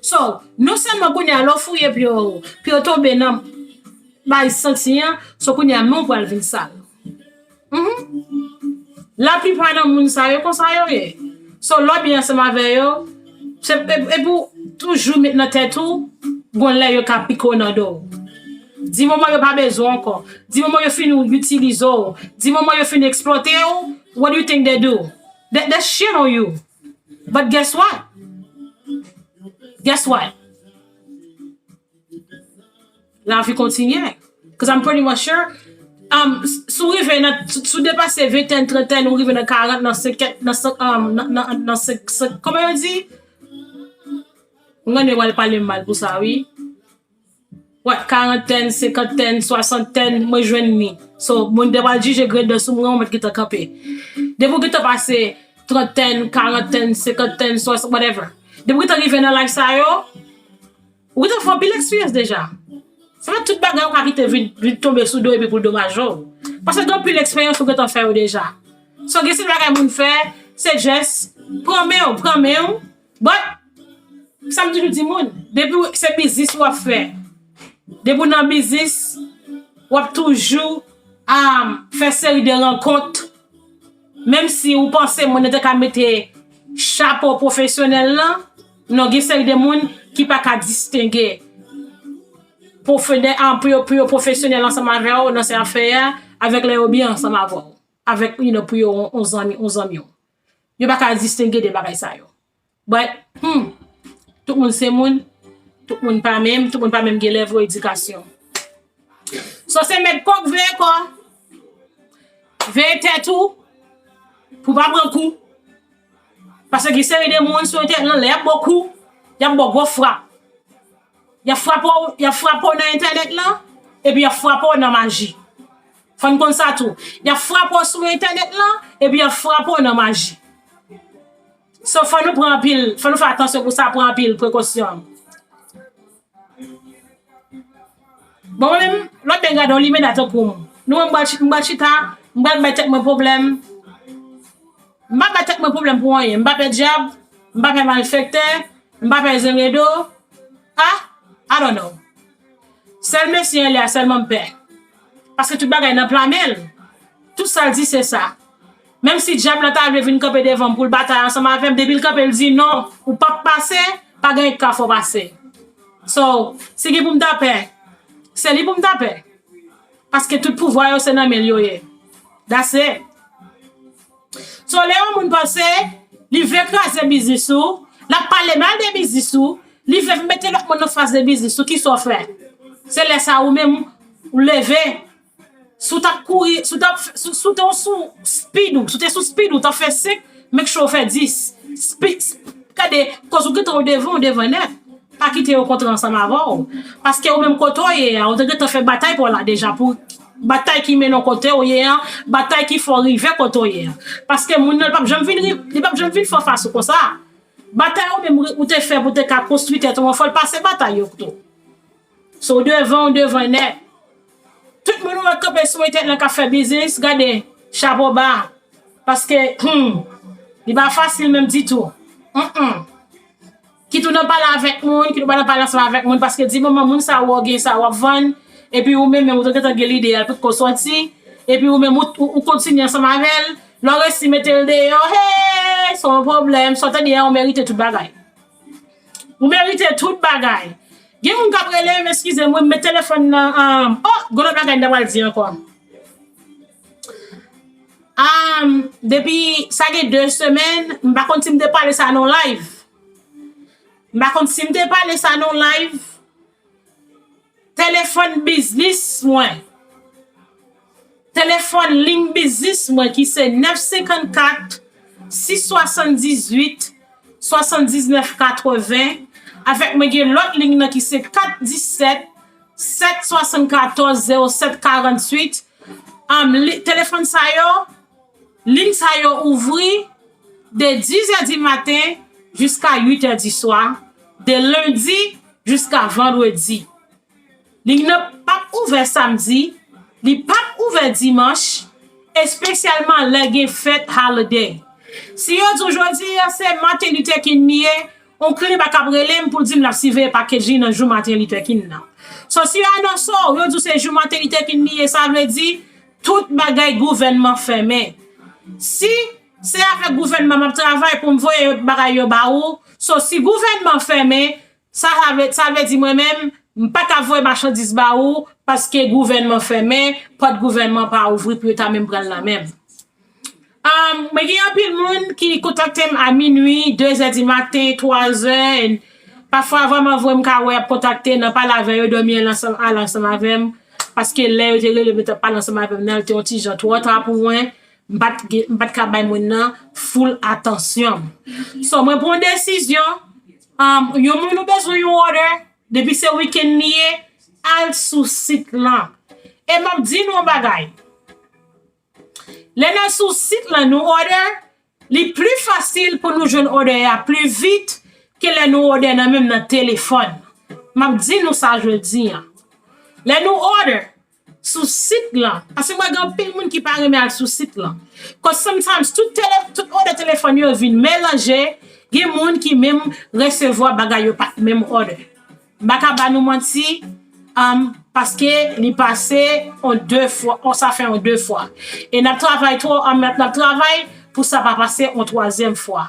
So, non sèlman kounye a, lè w fouye pye w, pye w tonbe nan bay santi an, so kounye a, men w pral vin sal. Mhm. Laplipa nan moun sa yo, konsa yo ye. So, lè w byen ansanm avè yo, se, e, e pou toujou met nan tèt ou, gon lè yo ka pike w nan do w. Di manman yo pa bezwen w ankò. Di manman yo fin itilize w. Di manman yo fin eksplwate w. What do you think they do? They, they shit on you. But guess what? Guess what? Lavi kontinye. 'Cause I'm pretty much sure, um, s-, si w rive nan, si, si w depase ventèn, trantèn, ou rive nan karant, nan senkant, nan sen-, um, nan, nan, nan senk, senk, kòman yo di? Mwen, w al pale m mal pou sa, wi. Wè, karantèn, senkantèn, swasantèn, mwen jwenn li. So, moun te pral jije grenn sou mwen, ou mèt gentan kanpe. Depi w gentan pase trantèn, karantèn, senkantèn, swasant, whatever. Depi w gentan rive nan laj sa yo, ou gentan fè anpil eksperyans deja. Se pa tout bagay ou ka kite vin, vin tonbe sou do epi pou l domaj ou. Paske gen anpil eksperyans ou gentan fè yo deja. So, gen seri bagay moun fè, se just pran men w, pran men w. But, sa m toujou di moun, depi w- se biznis w ap fè, depi w nan biznis, w ap toujou um, fè seri de rankont. Menm si ou panse moun nan te ka mete chapo pwofesyonèl lan, non, gen seri de moun ki pa ka distenge pwofede- ah, pou yo, pou yo pwofesyonèl ansanm avè w nan se afè a, avèk lè yo byen ansanm avè w, avèk, you know, pou yo on, on zanmi, on zanmi w. Yo pa ka distenge de bagay sa yo. But, hmm, tout moun se moun, tout moun pa menm, tout moun pa menm gen lèv edikasyon. So se mèt kòk veye kò, veye tèt ou, pou pa pran kou. Paske gen seri de moun sou entènèt lan, lè y ap ba w kou, y ap ba w gwo frap. Y ap frape w, y ap frape w nan entènèt lan, epi y ap frape w nan maji. Fò n konn sa tou. Y ap frape w sou entènèt lan, epi y ap frape w nan maji. So, fò nou pran anpil, fò nou fè atansyon pou sa, pran anpil prekosyon. Bon, mwen menm, lòt nèg gade yon limena tankou m. Nou, mwen, m pral chi- m pral chita, m pral bay tèt mwen pwoblèm. M pa bay tèt mwen pwoblèm pou anyen. M pa pè dyab, m pa pè malfektè, m pa pè zenredo. Ah, I don't know. Sèl mesye an lè a sèlman m pè. Paske tout bagay nan pla men l. Tout sa l di se sa. Menm si dyab la ta vle vin kanpe devan m pou l batay ansanm avè m, depi l kanpe, l di non, ou p ap pase, pa gen anyen k ka fè w pase. So, si gen pou m ta pè, se li pou m ta pè. Paske tout pouvwa yo se nan men l yo ye. That's it. So, lè yon moun panse li vle kraze biznis ou, l ap pale mal de biznis ou, li vle mete lòt moun anfas de biznis ou, kisa w fè? Se lè sa ou menm, ou leve, si w t ap kouri, si w t ap, si, si w te sou speed ou, si w te sou speed ou, w t ap fè senk, make sure w fè dis. Speed, gade, koz ou gentan w devan, w devan nèt. Pa kite yo kontre ansanm avè w. Paske ou menm kote w ye a, ou te gentan fè batay pa w la deja pou batay ki mennen w kote w ye a, batay ki fè w rive kote w ye a. Paske moun nan, li p ap janm vin ri- li p ap janm vin fè w fas ou konsa. Batay ou menm ou te fè pou te ka konstwi tèt ou an, fò l pase batay yo tou. So, w devan, w devan nèt. Tout moun ou wè k kanpe sou entènèt lan k ap fè biznis, gade, chapo ba. Paske, hmm, li pa fasil menm ditou. Mm-mm. Kit ou nan pale avèk moun, kit ou pa nan pale ansanm avèk moun, paske di moman moun sa wè w gen sa w ap vann, epi ou menm menm ou te gentan gen lide a, l potko sòti, epi ou menm ou, ou, ou kontinye ansanm avè l, lè w resi mete l deyò, hey, se yon pwoblèm, sa w tande a, ou merite tout bagay. Ou merite tout bagay. Gen moun k ap rele m, eskize m, wi, m met telefòn nan, um, oh, gen lòt bagay m ta pral di ankò. Um, depi sa gen de semèn, m pa konn si m te pale sa nan live. M pa konn si m te pale sa nan live. Telefòn biznis mwen. Telefòn liy biznis mwen ki se nèf senkannkat, sis swasanndizuit, swasanndiznèf katreven. Avèk mwen gen lòt liy nan ki se kat disèt, sèt swasannkatòz, zewo sèt karantuit. Am, li- telefòn sa yo, liy sa yo ouvri de dizè di maten jiska uitè di swa, de lendi jiska vandredi. Liy nan p ap ouvè samdi, li p ap ouvè dimanch, espesyalman lè gen fèt holiday. Si yo di w jodi a se Martin Luther King li ye, yon kliba k ap rele m pou l di m l ap siveye package li nan jou Martin Luther King nan. So, si yo anonse w, yo di w se jou Martin Luther King li ye, sa vle di tout bagay gouvènman fèmen. Si se avèk gouvènman m ap travay pou m voye bagay yo ba ou, so, si gouvènman fèmen, sa, sa vle, sa vle di mwen menm, m pa ka voye machandiz ba ou, paske gouvènman fèmen, pòt gouvènman pa ouvri pou yo ta menm pran l nan men m. Um, mwen gen anpil moun ki kontakte m a minui, de zè di maten, twa zè, and pafwa avan m anvan m ka wè y ap kontakte nan pale avè yo, dòmi al ansanm, al ansanm avè m, paske lè yo te rele m, yo t ap pale ansanm avè m nan, l te yon ti jan twò ta pou mwen, m pa t gen- m pa t ka bay moun nan full atansyon m. So, mwen pran yon desizyon, um, yon moun ou bezwen yon order, depi se weekend li ye, al sou sit lan. E m ap di nou yon bagay. Lè n al sou sit lan, nou order, li pli fasil pou nou jwenn order a pli vit ke lè nou òdè nan menm nan telefòn. M ap di nou sa jodi a. Lè nou order sou sit lan, paske mwen gen anpil moun ki pa renmen al sou sit lan. Cause sometimes, tout tele, tout òdè telefòn yo vin melanje, gen moun ki menm resevwa bagay yo pa t menm òdè. M pa ka ba nou manti, um, paske li pase on de fwa, on, sa fè on de fwa. E n ap travay twò, um, n ap, n ap travay pou sa pa pase on twazyèm fwa.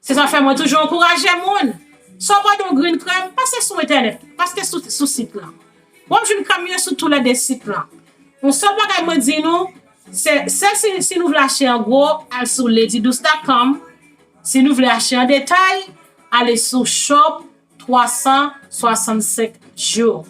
Se sa fè mwen toujou ankouraje moun. Si w pa gen yon grenn krèm, pase sou entènèt, pase sou, sou sit lan. W ap jwenn krèm yo sou toulède sit lan. Yon sèl bagay mwen di nou, se, se si, si nou vle achte an gwo, al sou lady douce dot com. Si nou vle achte an detay, ale sou shop twa san swasannsenk jou.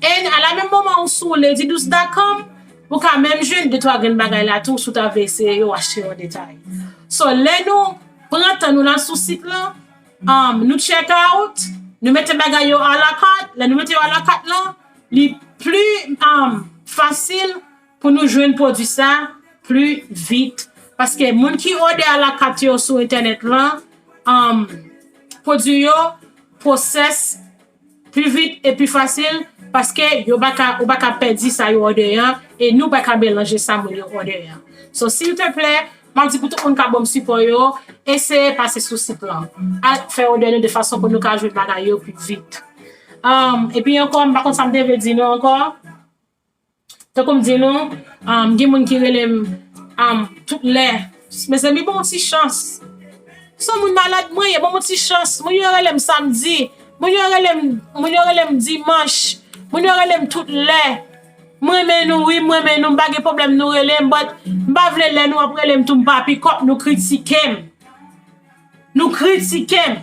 E a la menm moman ou sou lady douce dot com, ou ka menm jwenn de twa grenn bagay la tou si w ta vle eseye yo achte yo an detay. So, lè nou pran tan nou nan sou sit lan, um, nou check out, nou mete bagay yo a la kat, lè nou mete yo a la kat lan, li pli, um, fasil pou nou jwenn pwodui sa pli vit. Paske moun ki òdè a la kat yo sou entènèt lan, um, pwodui yo pwosès pli vit e pli fasil, paske yo pa ka, ou pa ka pèdi sa yo òdè an, e nou pa ka melanje sa moun yo òdè an. So, silteplè, m ap di pou tout moun k ap ban m sipò yo, eseye pase sou sit lan. Al fè òdè nou de fason pou nou ka jwenn bagay yo pi vit. Um, epi ankò, m pa konn sa m te vle di nou ankò. Tankou m di nou, um, gen moun ki rele m, um, tout lè. Mezanmi, ban m yon ti chans. Se yon moun malad mwen ye, ban m yon ti chans. Moun yo rele m samdi. Moun yo rele m, moun yo rele m dimanch. Moun yo rele m tout lè. M renmen nou, wi, m renmen nou. M pa gen pwoblèm nou rele m, but m pa vle lè nou ap rele m tou, m pa pick up, nou kritike m. Nou kritike m.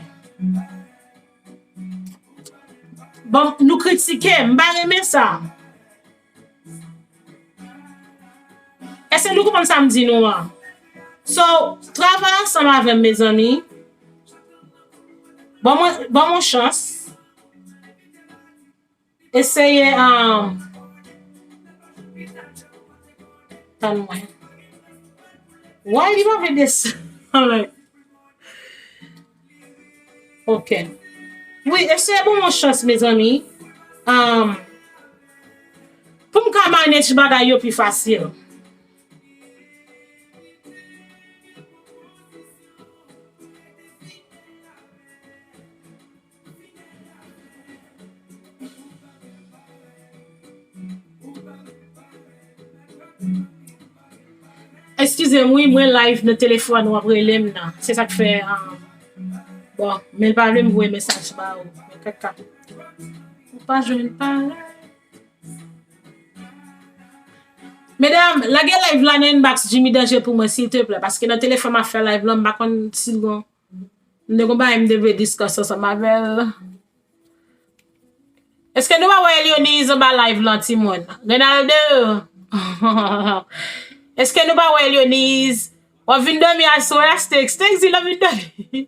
Bon, nou kritike, m pa renmen sa. Èske nou konprann sa m di nou an? So, travay ansanm avè m, mezanmi. Ban mwen, ban mwen chans. Eseye, um, tann mwen. Why li pa vle desann? Ok. Wi, eseye ban mwen chans, mezanmi. Um, pou m ka manage bagay yo pi fasil. Eskize m, wi, mwen live nan telefòn, w ap rele m nan. Se sa k fè, ah, bon, men l pa vle m voye mesaj ba ou. Men kaka. Ou pa jwenn pa. Medam, lage live la nan inbox Jimmy Danger pou mwen, silteplè, paske nan telefòn m ap fè live la, m pa konn si l gon M te gon bagay m te vle discuss ansanm avè l. Èske nou pa wè Elioniz anba live lan, timoun? Renaldo! Èske nou pa wè Elioniz? W ap vin dòmi aswè a, Steaks? Steaks di l ap vin dòmi.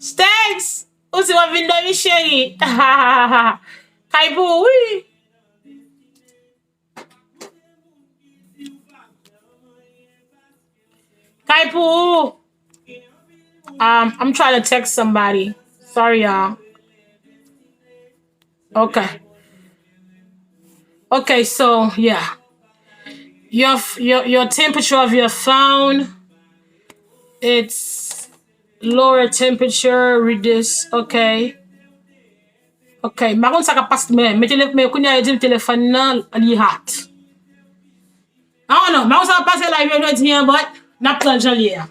Steaks! Ou di w ap vin dòmi, cheri? Kay pou ou, wi! Kay pou ou. Um, I'm trying to text somebody. Sorry, y'all. Okay. Okay, so yeah. Your f- your your temperature of your phone, it's lower temperature, reduce. Okay. Ok, m pa konn sa k ap pase, men, men tele- men kounye a yo di m telefòn nan li hot. I don't know, m pa konn sa k ap pase live yo jodi an, but n ap pran l jan l ye a.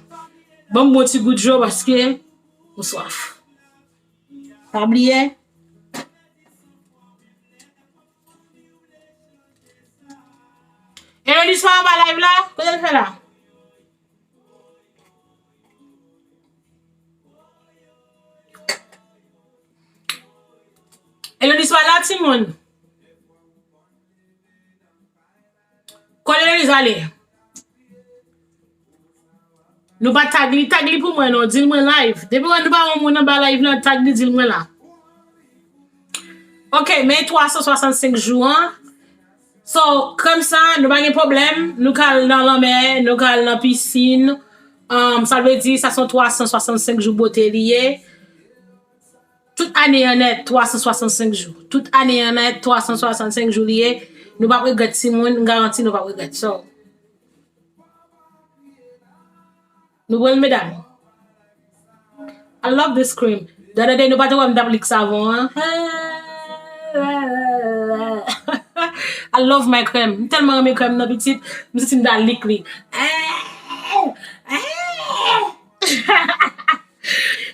Ban m bwè yon ti gout dlo paske m swaf. Pa bliye. Elodie pa anba live la? Kote l fè la? Elodie pa la, timoun. Kote Elodie ale? Nou pa tag li, tag li pou mwen non, di l mwen live. Depi wè nou pa wè yon moun anba live lan, tag li, di l mwen la. Ok, men twa san swasannsenk jou an. So, krèm sa, nou pa gen pwoblèm. Nou ka al nan lanmè, nou ka al nan pisin. Um, sa vle di, sa se yon twa san swasannsenk jou bote li ye. Tout ane an nèt twa san swasannsenk jou. Tout ane an nèt twa san swasannsenk jou li ye. Nou p ap regrèt timoun, m garanti nou p ap regrèt. So, nou pran l, medam. I love this cream. The other day, nou pa te wè m t ap lik savon an. I love my cream. M tèlman renmen krèm nan pitit, m santi m ta lik li.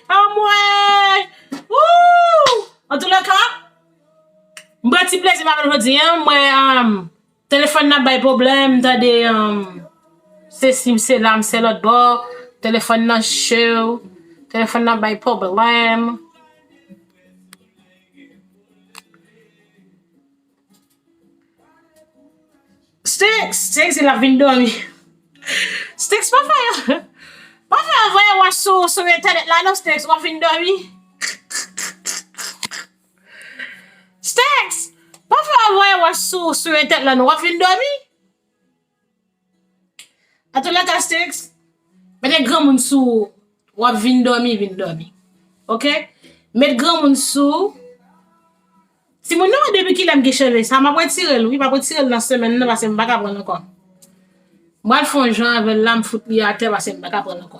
Anmwey! Woo! Antouleka, m pran ti plezi m avè l jodi a, mwen, um, telefòn nan bay pwoblèm, m tande, um, se si, m se la, m se lòt bò, telefòn nan cho, telefòn nan bay pwoblèm. Sticks, Sticks, li ap vin dòmi. Sticks, pa fè, pa fè voye wòch sou, sou entènèt la, non, Sticks, w ap vin dòmi. Sticks, pa fè voye wòch sou, sou entènèt la, non, w ap vin dòmi. Antouleka, Sticks, mete granmoun sou ou, w ap vin dòmi, vin dòmi. Oke? Met granmoun sou ou. Timoun nan, depi kilè m gen cheve sa, m ap retire l, wi, m ap retire l nan semèn nan, paske m pa ka pran l ankò. M pral fè yon jan avè l la, m fout li atè, paske m pa ka pran l ankò.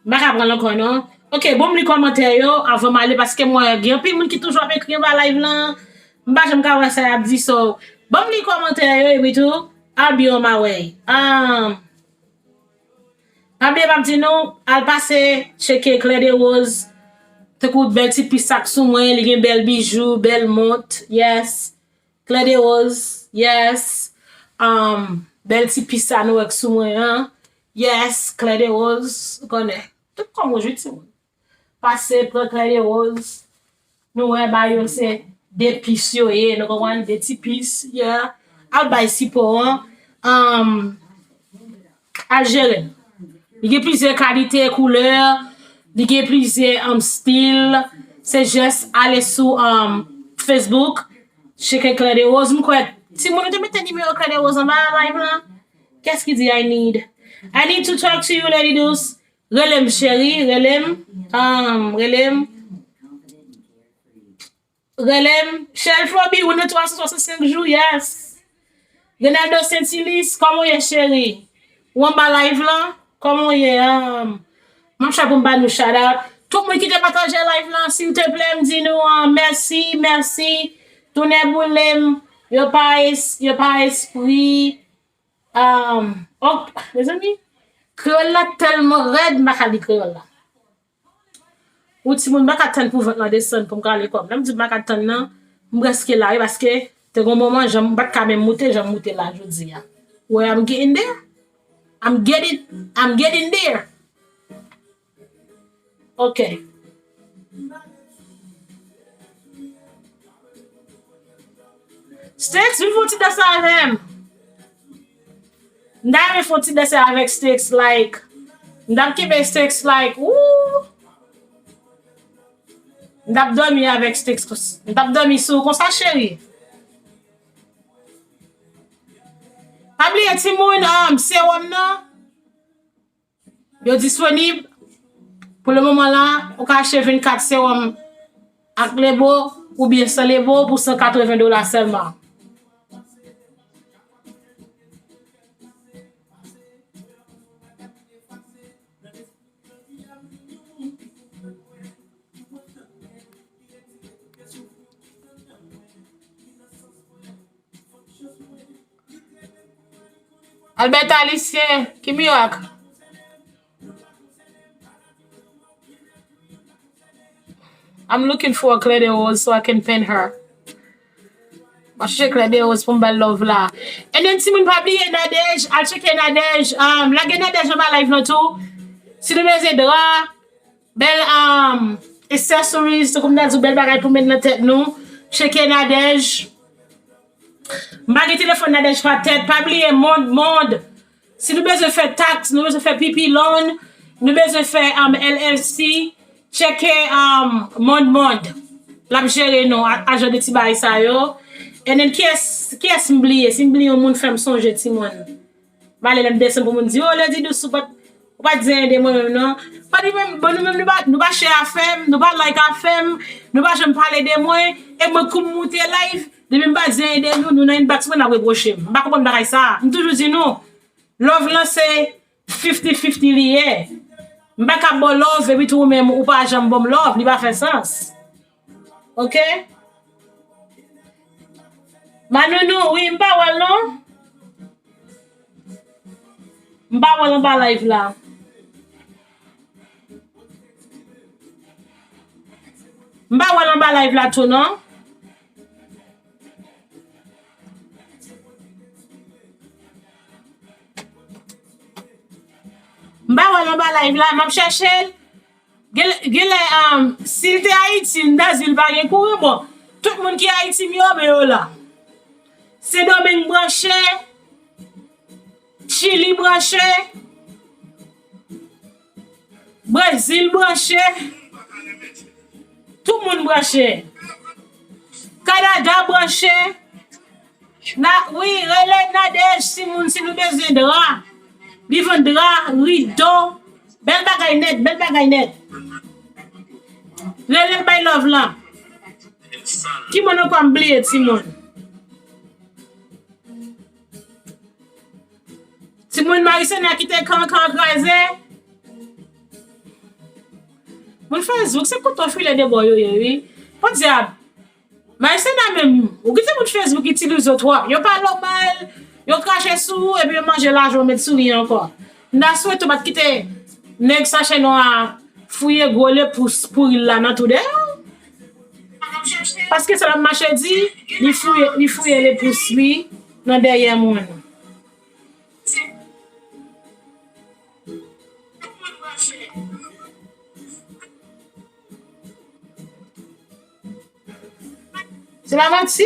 M pa ka pran l ankò, non. Oke, bon, m li kòmantè yo, avan m ale, paske m wè gen anpil moun ki toujou ap ekri anba live lan. M pa janm ka wè sa y ap di, so, bon, m li kòmantè yo, epi tou, I'll be on my way. Um, Pa bliye m ap di nou, al pase tcheke Claire de Rose. Tankou bèl ti pis sa k sou mwen, li gen bèl bijou, bèl mont. Yes. Claire de Rose. Yes. Um, bèl ti pis sa nou wè k sou mwen an. Yes, Claire de Rose. Ou konnen. Tout kòm ou jwi timoun. Pase pran Claire de Rose. Nou wè ba yo se de pis yo ye, nou konprann, de ti pis, yeah. Al bay sipò an. Um, al jere l. Li gen plizyè kalite koulè, li gen plizyè, um, stil. Se jis ale sou, um, Facebook, tcheke Claire de Rose. M kwè timoun ou te mete nimewo Claire de Rose anba live lan. Qu'est-ce qui dit I need? I need to talk to you, Lady Douce. Rele m, cheri, rele m. Um, rele m. Rele m. Chèl Flobi, ou nan twa san swasannsenk jou, yes. Renaldo Sentilis, kòman w ye, cheri? Ou anba live lan? Kòman w ye? Um, m ap chèche pou m ba nou shout out. Tout moun ki te pataje live lan, silteplè, m di nou, um, mèsi, mèsi. Tounen boule m, yo pa es-, yo pa espri. Um, ok, mezanmi, kreyòl la tèlman rèd, m pa ka li kreyòl la. Ou timoun, m pa ka tann pou vant lan desann pou m ka lekòl. Lè m di m pa ka tann nan, m prèske la, wi, paske te gon moman, jan m pa t ka menm moute, jan m moute la jodi a. Wè, I'm getting there. I'm getting, I'm getting there. Ok. Sticks, vin fè yon ti dans avè m. M ta renmen fè yon ti dans avèk Sticks, like. M t ap kenbe Sticks, like, ooh. M t ap dòmi avèk Sticks, m t ap dòmi sou ou konsa, cheri. Pa bliye, timoun, um, sewòm nan. Yo disponib pou le moman la, ou ka achte vennkat sewòm ak Lebo oubyen san Lebo pou san katreven dola sèlman. Albert Halicien, ki mirak? I'm looking for Claire de Rose so I can pin her. Mwen chèche Claire de Rose pou m ba l love la. And then, timoun, pa bliye Nadège, al tcheke Nadège. Um, lage Nadège anba live lan tou. Si nou bezwen dra, bèl, um, accessories, tankou m ta di w, bèl bagay pou met nan tèt nou, tcheke Nadège. M pa gen telefòn Nadège pa tèt. Pa bliye, Mond Mond. Si nou bezwen fè tax, nou bezwen fè P P loan, nou bezwen fè, um, L L C, tcheke, um, Mond Mond. L ap jere nou a, ajan de ti bagay sa yo. And then, kiyès, kiyès m bliye? Si m bliye yon moun, fè m sonje, timoun. M ale lè m desann pou moun di, "Oh, Lady Douce, ou pa t, Ou pa t di anyen de mwen menm non. Pa di menm, bon, nou menm nou pa, nou pa share afè m, nou pa like afè m, nou pa janm pale de mwen, e mwen kou m moute live, depi m pa di anyen de nou, nou nan inbox mwen n ap repwoche m. M pa konprann bagay sa. M toujou di nou, love lan se fifty fifty li ye. M pa ka ba w love epi tou ou menm ou pa janm ban m love, li pa fè sans. Ok? Manounou, wi, m pa wè l non. M pa wè l anba live la. M pa wè l anba live la tou non. M pa wè l anba live la, m ap chèche l. Genlè, genlè, um, si l te Ayiti, m ta di l pa gen kouran. Bon, tout moun ki Ayiti m yo, men yo la. Sendomeng branche, Chili branche, Brezil branche, tout moun branche. Kanada branche. Na, wi, rele Nadège, timoun, si nou bezwen dra. Li vann dra, rido. Bèl bagay nèt, bèl bagay nèt. Rele l bay love lan. Ki moun ankò m bliye, timoun? Timoun Marisena kite kankan kraze. Moun Facebook, se kouto file de bò yo ye, wi. Podyab. Marisena menm, ou kite moun Facebook itilize yo twòp. Yo pa nòmal, yo krache sou ou, epi yo manje lajan w met sou li ankò. M ta swete w pa t kite nèg sachè nwa a fouye gwo lepous pouri l la nan tou de yo. Paske sa l ap mache di, li fouye, li fouye lepous li nan dèyè moun. Se pa manti.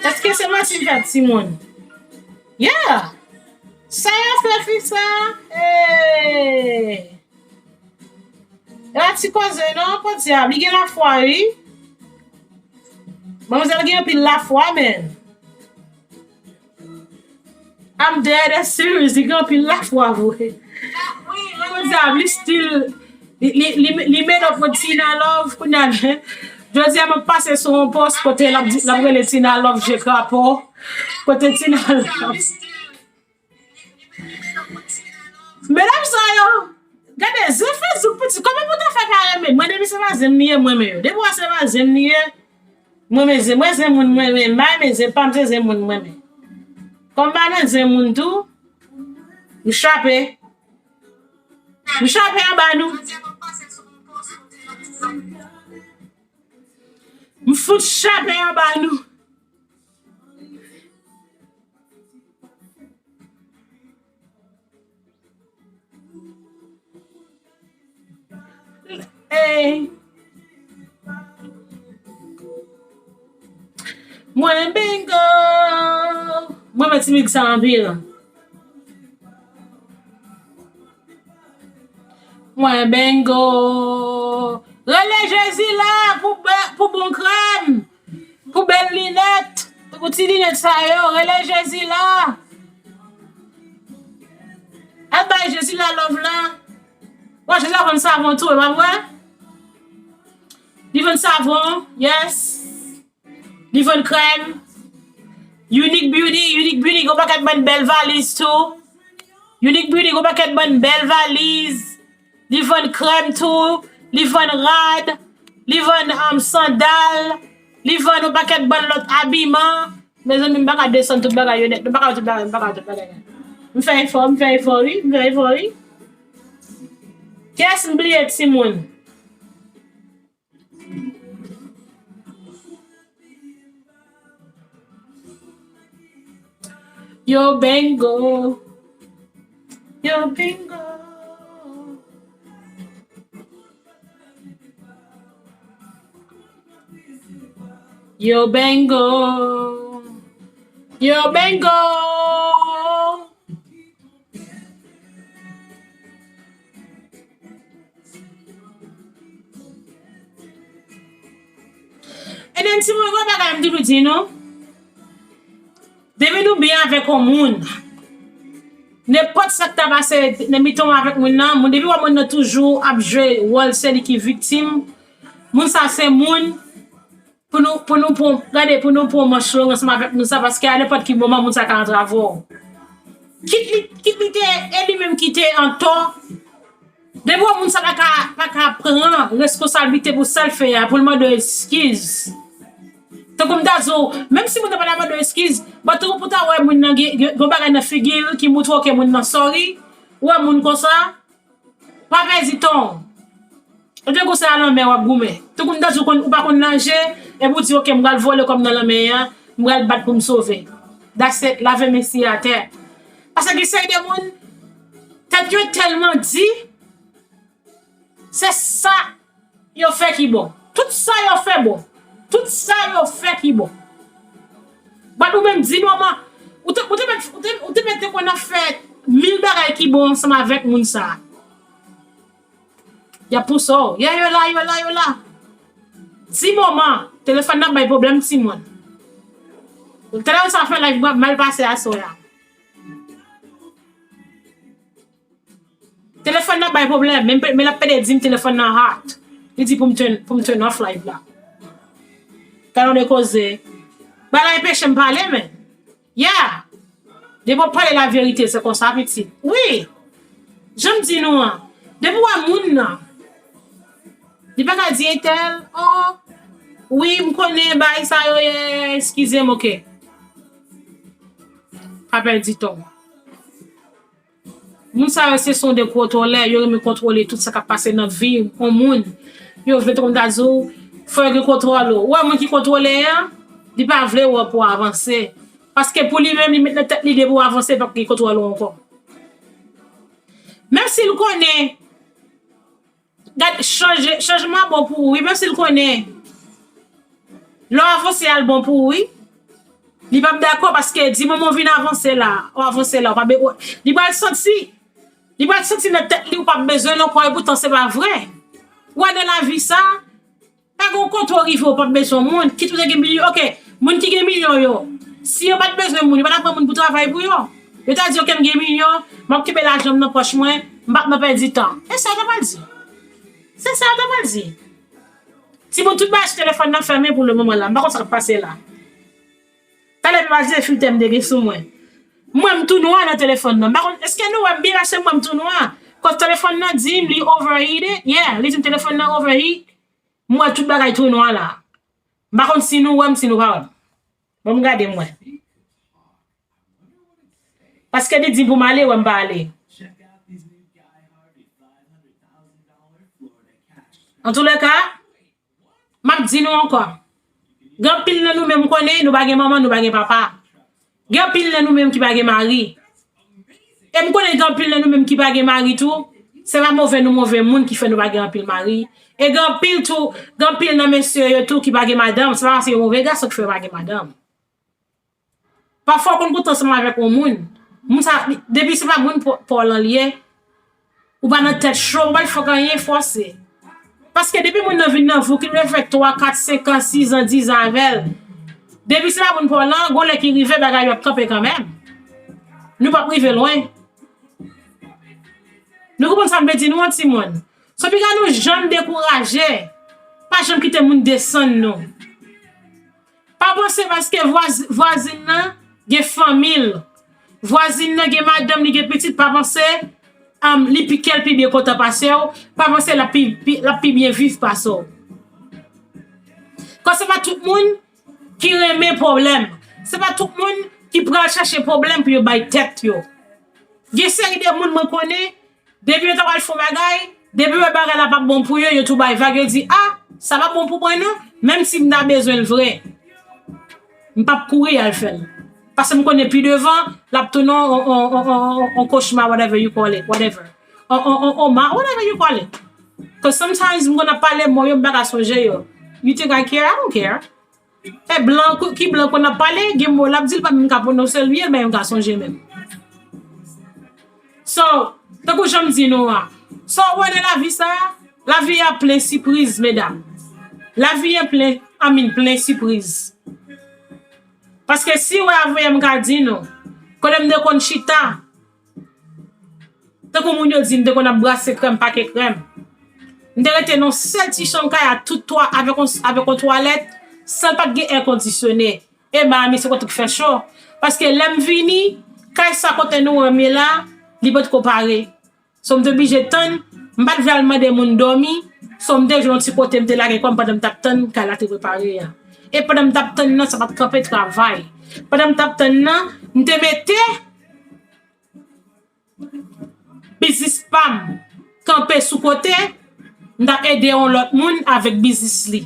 Èske se manti m fè timoun? Yeah. Sa yo fè fi sa? Hey. E pa ti koze non, podyab, li gen lafwa wi. Manmzèl gen anpil lafwa, men. I'm dead serious, li gen anpil lafwa vre. Podyab, li still, li, li, li, li made up with Tina Love, kounye a, jodi a m ap pase sou yon post kote l ap di, l ap rele Tina Love je krapo, kote Tina Love. Medam sa yo, gade, zen Facebook piti, kòman pou ta fè pa renmen? Mwen, depi se pa zen m li ye, mwen renmen yo. Depi wè se pa zen m li ye, mwen renmen zen. Mwen zen moun mwen renmen. M pa renmen zen pa m, se zen moun mwen renmen. Kòm m pa nan zen moun tou, m chape. M chape anba nou. M fout chape anba nou. Ey. Mwen bingo. Mwen renmen ti mizik sa anpil. Mwen bingo. Rele Jezi la pou, pou bon krèm. Pou bèl linèt, pou ti linèt sa yo, rele Jezi la. Al bay Jezi la love la. Bon, Jezi la vann savon tou, e pa vre? Li vann savon, yes. Li vann krèm. Unique Beauty, Unique Beauty, gon pakèt bann bèl valiz tou. Unique Beauty, gon pakèt bann bèl valiz. Li vann krèm tou, li vann rad, li vann, um, sandal, li vann yon pakèt bann lòt abiman. Mezanmi, m pa ka desann tout bagay yo nèt. M pa ka wè tout bagay, m pa ka wè tout bagay. M fè efò, m fè efò, wi, m fè efò, wi. Kiyès m bliye, timoun? Yo bingo. Yo bingo. Yo bingo. Yo bingo. E nan timoun, yon bagay m toujou di nou, depi nou byen avèk yon moun, Nenpòt sa k ta pase nan mitan w avèk moun nan, moun depi w wè moun nan toujou ap jwe wòl se li ki viktim, moun sa se moun pou nou, pou nou pran, gade, pou nou pran manch long ansanm avèk moun sa, paske a nenpòt ki moman moun sa ka antrave w. Kit li, kit li te, e li menm ki te antò, depi w wè moun sa pa ka, pa ka pran responsablite pou sa l fè a, pou l mande w eskiz. Tankou m ta di w, menm si moun nan pa ta mande w eskiz, bon, tankou pou ta wè moun nan gen, gen, gen bagay nan figi l ki montre w ke moun nan sorry, ou wè moun konsa, pa pèdi tan w. Ou te gon se a lanmè w ap goumen. Tankou m ta di w konn, ou pa konn naje, epi w di, "Ok, m pral vole kòm nan lanmè an, m pral bat pou m sove." That's it, lave men siye atè. Paske gen seri de moun, tèt yo tèlman di, se sa yo fè ki bon. Tout sa yo fè bon. Tout sa yo fè ki bon. But ou menm di mòman, ou te, ou te mèt, ou te, ou te mèt te konn ap fè mil bagay ki bon ansanm avèk moun sa a. Y ap pouse w. Yeah, yo la, yo la, yo la. Di mòman, telefòn nan bay pwoblèm timoun. Telefòn sa fè live mwen mal pase aswè a. Telefòn nan bay pwoblèm, men, men l ap pede di m telefòn nan hot. Li di pou m turn, pou m turn off live la. Gade yon de koze. Bagay peche m pale, men. Yeah. Depi w pale laverite, se konsa, pitit. Wi. Jan m di nou an. Depi w wè moun nan, li pa ka di entèl, oh, wi, m konnen bagay sa yo ye, eskize m, ok. Pa pèdi tan w. Moun sa yo se son de kontwolè, yo renmen kontwole tout sa k ap pase nan vi yon moun. Yo vle, tankou m ta di w, fò yo gen kontwòl ou. Ou wè moun ki kontwole an, li pa vle wè pou w avanse. Paske pou li menm, li met nan tèt li depi w avanse, l p ap gen kontwòl ou ankò. Menm si l konnen, gad, chanje, chanjman bon pou ou, wi, menm si l konnen lè w avanse a l bon pou ou, wi. Li p ap dakò paske di moman w vin avanse la, w avanse la, w pa be-, w, li pral santi, li pral santi nan tèt li ou p ap bezwen l ankò, epoutan se pa vre. Ou wè nan lavi sa, pa gen yon kote w rive ou p ap bezwen moun, kit ou te gen milyon, ok, moun ki gen milyon yo, si yo pa t bezwen moun, yo pa t ap pran moun pou travay pou yo. Yo ta di, ok, m gen milyon, m ap kenbe lajan m nan pòch mwen, m p ap nan pèdi tan. E sa yo ta pral di. Se sa yo ta pral di. Timoun, tout bagay sou telefòn nan fèmen pou le moman la. M pa konn sa k ap pase la. Talè m pa di se filtè m te gen sou mwen. M wè m tou nwa nan telefòn nan. M pa konn, èske nou wè m byen paske m wè m tou nwa? Kòs telefòn nan di m li overheated. Yeah, li di m telefòn nan overheat. M wè tout bagay tou nwa la. M pa konn si nou wè m, si nou pa wè m. Bon, m gade m wè. Paske li di m pou m ale, wè m pa ale. Antoulèka, m ap di nou ankò. Gen anpil nan nou menm, m konnen nou pa gen manman, nou pa gen papa. Gen anpil nan nou menm ki pa gen mari. E m konnen gen anpil nan nou menm ki pa gen mari tou. Se pa move nou move moun ki fè nou pa gen anpil mari. E gen anpil tou, gen anpil nan mesye yo tou ki pa gen madanm. Se pa paske yo move gason ki fè yo pa gen madanm. Pafwa, w konn kontan ansanm avèk yon moun. Moun sa, li, depi se pa moun pa, pa w lan li ye, ou pa nan tèt cho, ou pa t fòk anyen fòse. Paske depi moun nan vin nan vi w, kit ou te fè twa, kat, senk an, sis an, diz an avè l, depi se pa moun pa w lan, gon lè ki rive, bagay yo ap kanpe kanmenm. Nou p ap rive lwen. Nou konprann sa m vle di nou an, timoun? So, piga nou janm dekouraje. Pa janm kite moun desann nou. Pa panse paske vwaz-, vwazin nan gen fanmi l, vwazin nan gen madanm, li gen pitit, pa panse, um, li pi, kè l pi byen kontan pase w, pa panse l ap pi, pi, l ap pi byen viv pase w. Kòm se pa tout moun ki renmen pwoblèm, se pa tout moun ki pral chache pwoblèm pou yo bay tèt yo. Gen seri de moun mwen konnen, depi yo ta pral fè yon bagay, depi yo wè bagay la p ap bon pou yo, yo tou bay vag, yo di, "Ah, sa p ap bon pou mwen non, menm si m ta bezwen l vre, m p ap kouri al fè l." Paske m konnen pi devan, l ap tounen yon, yon, yon, yon, yon kochma, whatever you call it, whatever. Yon, yon, yon, yon ma, whatever you call it. 'Cause sometimes m konn ap pale mo yo, m pa ka sonje yo. You think I care? I don't care. E blan, ki, ki blan konn ap pale, gen mo l ap di, l pa menm ka pwononse l byen, l pa menm ka sonje menm. So, tankou jan m di nou an. So, ou wè nan lavi sa, lavi a plen sipriz, medam. Lavi a plen, I mean, plen sipriz. Paske si w avè m ka di nou, kote m te konn chita, Tankou moun yo di, m te konn ap brase krèm, pake krèm. M te rete nan sèl ti chanm kay a, tout twa, avèk yon, avèk yon twalèt, san l pa t gen èkondisyone. E Miami se kote k fè cho. Paske lè m vini, kay sa kote nou an m ye la, li potko pare. So, m te oblije tann, m pa t vle al mande moun dòmi, so, m te jwenn yon ti kote m te lage kò m pandan m t ap tann kay la te prepare a. E pandan m t ap tann nan, sa pa t kanpe travay. Pandan m t ap tann nan, m te mete biznis pa m kanpe sou kote, m t ap ede yon lòt moun avèk biznis li.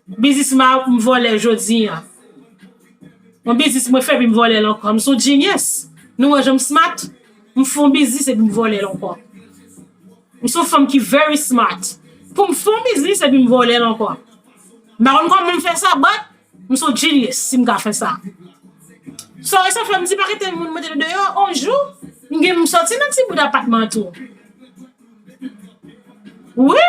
Biznis m a, m vòlè jodi a. Yon biznis mwen fè, epi m vòlè l ankò. M se yon genius. Nou wè jan m smart? M fè yon biznis, epi m vòlè l ankò. M se yon fanm ki very smart. Pou m fè yon biznis, epi m vòlè l ankò. M pa konn kòman m fè sa, but m se yon genius si m ka fè sa. So, e sa fè m di pa kite moun mete nou deyò. On jou, m gen, m sòti nan ti bout apatman an tou. Wi!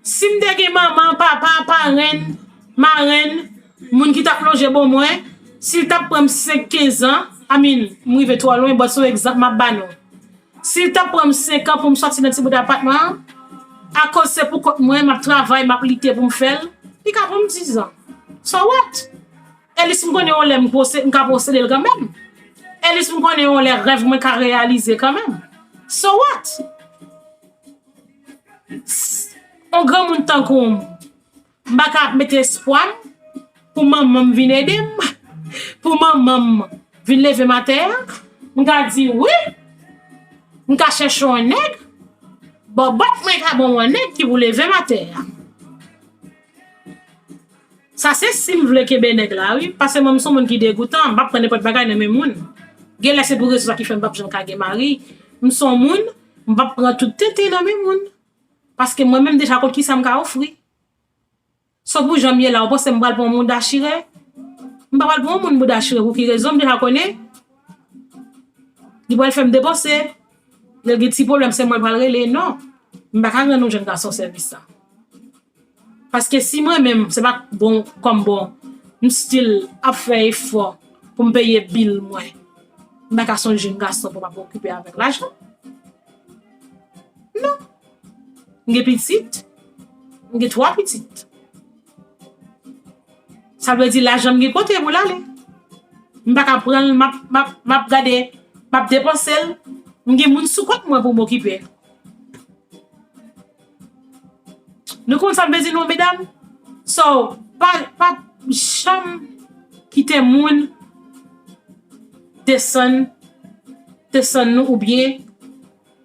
Si m te gen manman, papa, parenn, marenn, moun ki t ap lonje bon mwen, si l t ap pran m senk, kenz an, I mean, m rive twò lwen, but se yon egzanp m ap ba nou. Si l t ap pran m senk an pou m sòti nan ti bout apatman an, akoz se pou kont mwen, m ap travay, m ap lite pou m fè l, li ka pran m diz an. So what? At least m konnen yon lè m pose-, m ka posede l kanmenm. At least m konnen yon lè rèv mwen ka reyalize kanmenm. So what? Yon granmoun tankou m, m pa ka ap mete espwa m pou manman m vin ede m, pou manman m vin leve m atè a. M ka di wi, m ka chèche yon nèg, bòbòt mwen ka ban m yon nèg ki pou leve m atè a. Sa se si m vle kenbe nèg la, wi. Paske mwen, m se yon moun ki degoutan, m p ap pran nenpòt bagay nan men moun. Genlè se pou rezon sa ki fè m p ap janm ka gen mari. M se yon moun, m p ap pran tout tenten nan men moun. Paske mwen menm deja konn kisa m ka ofri. So pou jan m ye la, ou panse m pral pran yon moun dachire? M pa pral pran yon moun pou dachire. Pou ki rezon? M deja konnen li pral fè m depanse. Lè l gen ti pwoblèm, se mwen l pral rele. Non. M pa ka rann yon jèn gason sèvis sa. Paske si mwen menm, se pa bon kòm bon, m still ap fè efò pou m peye bil mwen. M pa ka se yon jèn gason pou m ap okipe avèk lajan. Non. M gen pitit. M gen twa pitit. Sa vle di lajan m gen kote pou l ale. M pa ka pran l, m ap, m ap, m ap gade, m ap depanse l. M gen moun sou kont mwen pou m okipe. Nou konn sa m vle di nou, medam? So, pa, pa janm kite moun desann, desann nou oubyen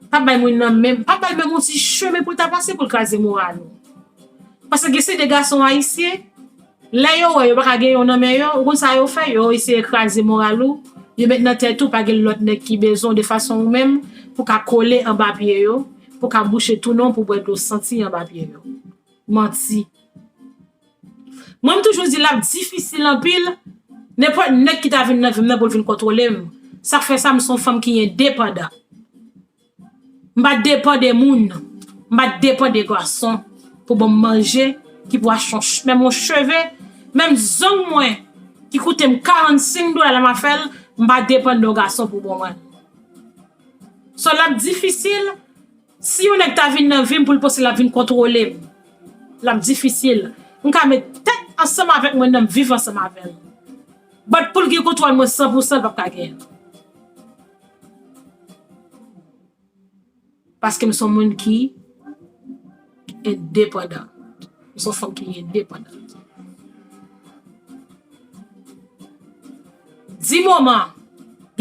pa bay moun nan menm, pa bay menm yon ti chemen pou l ta pase pou l kraze moral ou. Paske gen se de gason ayisyen, lè yo wè yo pa ka gen yon nan men yo, ou konn sa yo fè? Yo eseye kraze moral ou, yo met nan tèt ou pa gen lòt nèg ki bezwen w de fason ou menm pou ka kole anba pye yo, pou ka bouche tou non pou bwè dlo santi anba pye yo. Manti. Mwen, m toujou di l ap difisil anpil, nenpòt nèg ki ta vin nan vi m nan pou l vin kontwole m. Sa k fè sa, m se yon fanm ki endepandan. M pa depann de moun. M pa depann de gason pou ban m manje, ki pou achte yon ch-, menm yon cheve, menm zong mwen ki koute m karannsenk dola lè m ap fè l, m pa depann de yon gason pou ban mwen l. So, l ap difisil, si yon nèg ta vin nan vi m pou l panse l ap vin kontwole m, l ap difisil. M ka met tèt ansanm avèk mwen nan m viv ansanm avè l. But pou l gen kontwòl mwen san pou san, l p ap ka genyen. Paske m se yon moun ki endepandan. M se yon fanm ki endepandan. Di moman,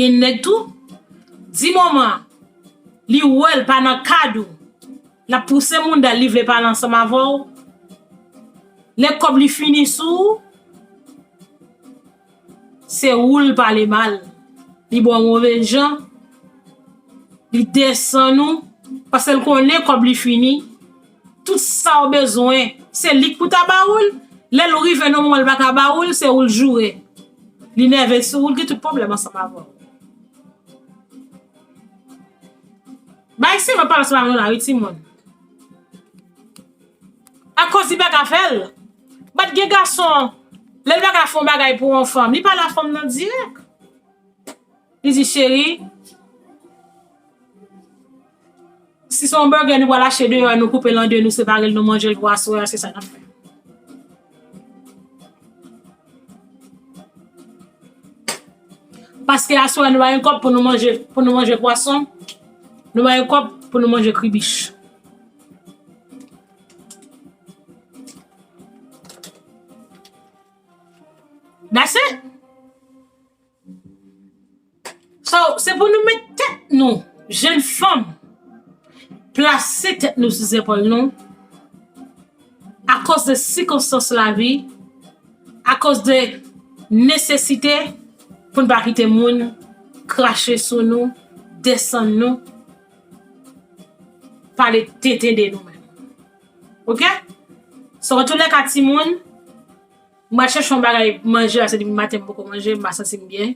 gen nèg tou, di moman, li wè l pa nan kad ou, l ap pouse mounda l, li vle pale ansanm avè w. Lè kòb li fini sou ou, se ou l pale mal. Li ba w move jan. Li desann ou. Paske l konnen kòb li fini. Tout sa w bezwen, se li k pou ta ba ou l. Lè l rive nan moman l pa ka ba ou l, se ou l joure. Li nève sou ou, l gen tout pwoblèm ansanm avè w. Bay se mwen pale ansanm avè nou la, wi, timoun. Akoz li pa ka fè l. But gen gason, lè l pa ka fè yon bagay pou yon fanm, li pale a fanm nan dirèk. Li di, cheri, Si se yon bègè nou pral achte deyò, nou koupe l an de, nou separe l, nou manje l pou aswè a, se sa n ap fè. Paske aswè a nou pa gen kòb pou nou manje, pou nou manje pwason, nou pa gen kòb pou nou manje kribich. That's it. So, se pou nou met tèt nou, jèn fanm, plase tèt nou sou zepòl nou, akoz de sikonstans lavi, akoz de nesesite, pou n pa kite moun krache sou nou, desann nou, pale tenten de nou menm. Oke? So, an tou lè ka, timoun, m pral chèche yon bagay manje la, se depi maten m poko manje, m pa santi m byen.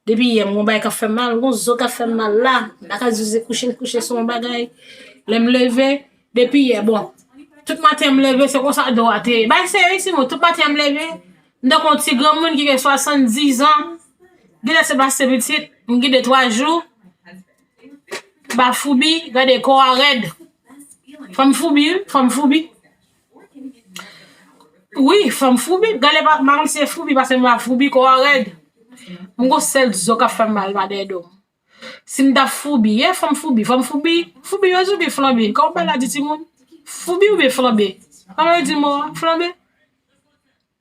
Depi yè, m gon bagay k ap fè m mal, m gon zo k ap fè m mal la. M pa ka di se kouche m kouche sou yon bagay. Lè m leve, depi yè, bon. Tout maten m leve, se konsa do a te ye. Bagay serye, timoun, tout maten m leve, m tankou yon ti granmoun ki gen swasanndizan. Genlè se pase pitit, m gen de twa jou. M pa foubi, gade kò a rèd. Fò m foubi, wi, fò m foubi. Wi, fò m foubi. Gade pa, m pa konn si se foubi, paske m pa foubi, kò a rèd. M gon sèl zo k ap fè m mal pa dèyè do m. Si m ta foubi, ye, fò m foubi, fò m foubi. Foubi yo di oubyen flanbe? Kòman bagay la di timoun? Foubi oubyen flanbe? Kòman yo di mo a? Flanbe?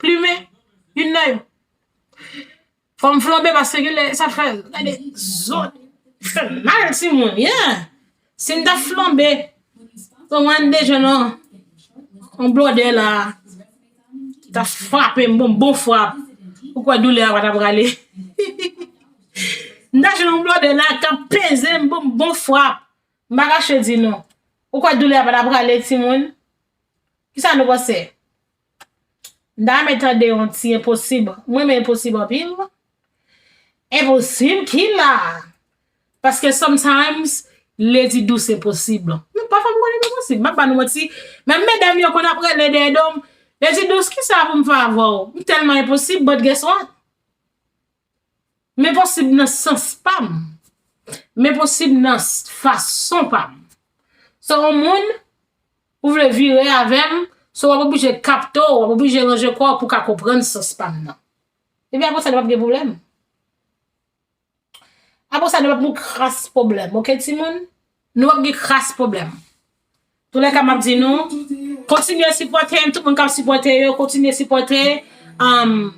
Plimen? Youn nan yo. Fò m flanbe paske genlè sa fè, gade, zo fè mal timoun, yeah. Si m ta flanbe, so mwen deja nan yon blòdè la, ta frape m bon, bon frap. Ou kwè doulè a pa ta prale? M ta jwenn yon blòdè la, ta peze m bon, bon frap. M pa kache di nou. Ou kwè doulè a pa ta prale, timoun? Kisa nou panse? M ta renmen tande yon ti enposib. Mwen renmen enposib anpil. Enposib ki la? Paske sometimes, Lady Douce enposib. Nou pa fè m konnen enposib. M ap ba nou manti. Menm medam yo konn ap rele dèyè do m. Lady Douce, kisa pou m fè avè w? M tèlman enposib, but guess what? M enposib nan sans pa m. M enposib nan s-, fason pa m. So, yon moun, ou vle vire avè m, so w ap oblije kapte w, w ap oblije ranje kò w pou w ka konprann sans pa m nan. Epi apre sa, nou p ap gen pwoblèm. Apre sa, nou p ap gen kras pwoblèm, oke, timoun? Nou p ap gen kras pwoblèm. Toulèka, m ap di nou, kontinye sipòte m, tout moun k ap sipòte yo, kontinye sipòte. Um,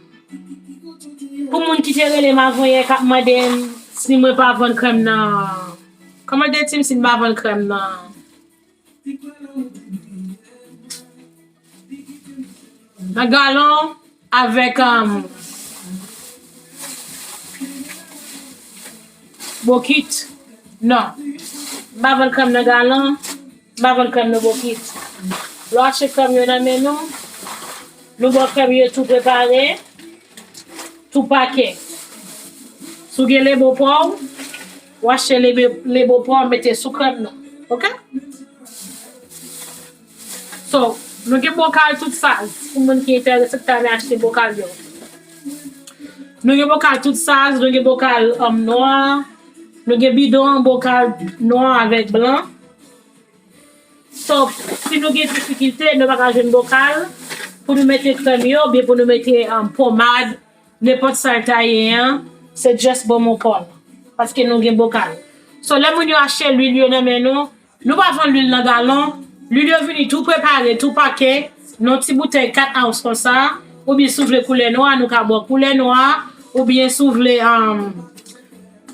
pou moun ki te rele m avanyè, k ap mande m si mwen pa vann krèm nan. Kòman de tim si m pa vann krèm nan? Nan galon avèk, um, bokit. Non. M pa vann krèm nan galon. M pa vann krèm nan bokit. Lè w achte krèm yo nan men nou, nou ba w krèm yo tou prepare. Tou pake. Si w gen lebo pa w, w achte lebe-, lebo pa w, mete sou krèm nan. Oke? So, nou gen bokal tout size. Pou moun ki enterese, ki ta renmen achte bokal yo. Nou gen bokal tout size, nou gen bokal, um, nwa, nou gen bidon an bokal nwa avèk blan. So, si nou gen difikilte, nou pa ka jwenn bokal pou nou mete krèm yo, oubyen pou nou mete, um, pomad, nenpòt sa l ta ye an, se just bon moun pa w. Paske nou gen bokal. So, lè moun yo achte lwil yo nan men nou, nou pa vann lwil nan galon. Lwil yo vini tou prepare, tou pake, nan ti boutèy kat ons konsa, oubyen si w vle koulè nwa, nou ka ba w koulè nwa, oubyen si w vle, um,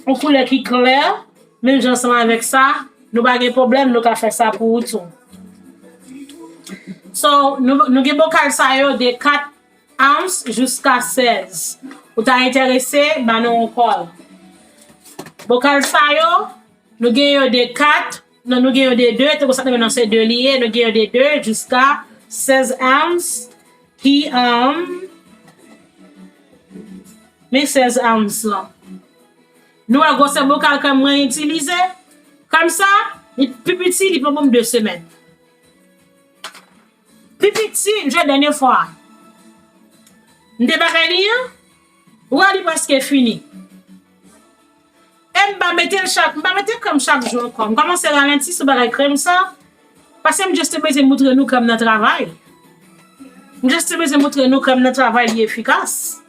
yon koulè ki klè, menm jan ansanm avèk sa, nou pa gen pwoblèm, nou ka fè sa pou ou tou. So, nou, nou gen bokal sa yo de kat ons jiska sèz. Ou ta enterese, ban nou yon call. Bokal sa yo, nou gen yo de kat, non, nou gen yo de de, te konsa nan se de li ye, nou gen yo de de jiska sèz ons, ki, um, men sèz ons lan. Nou wè gwosè bokal krèm mwen itilize? Krèm sa, li pi piti, li pran pou m de semèn. Pi piti, m jwe dènye fwa. M te bagay li an, ou wè li prèske fini. E M pa mete l chak, m pa mete krèm chak jou ankò. M kòmanse ralanti sou bagay krèm sa. Paske m just te bezwen moutre nou krèm nan travay. M just te bezwen moutre nou krèm nan travay li efikas.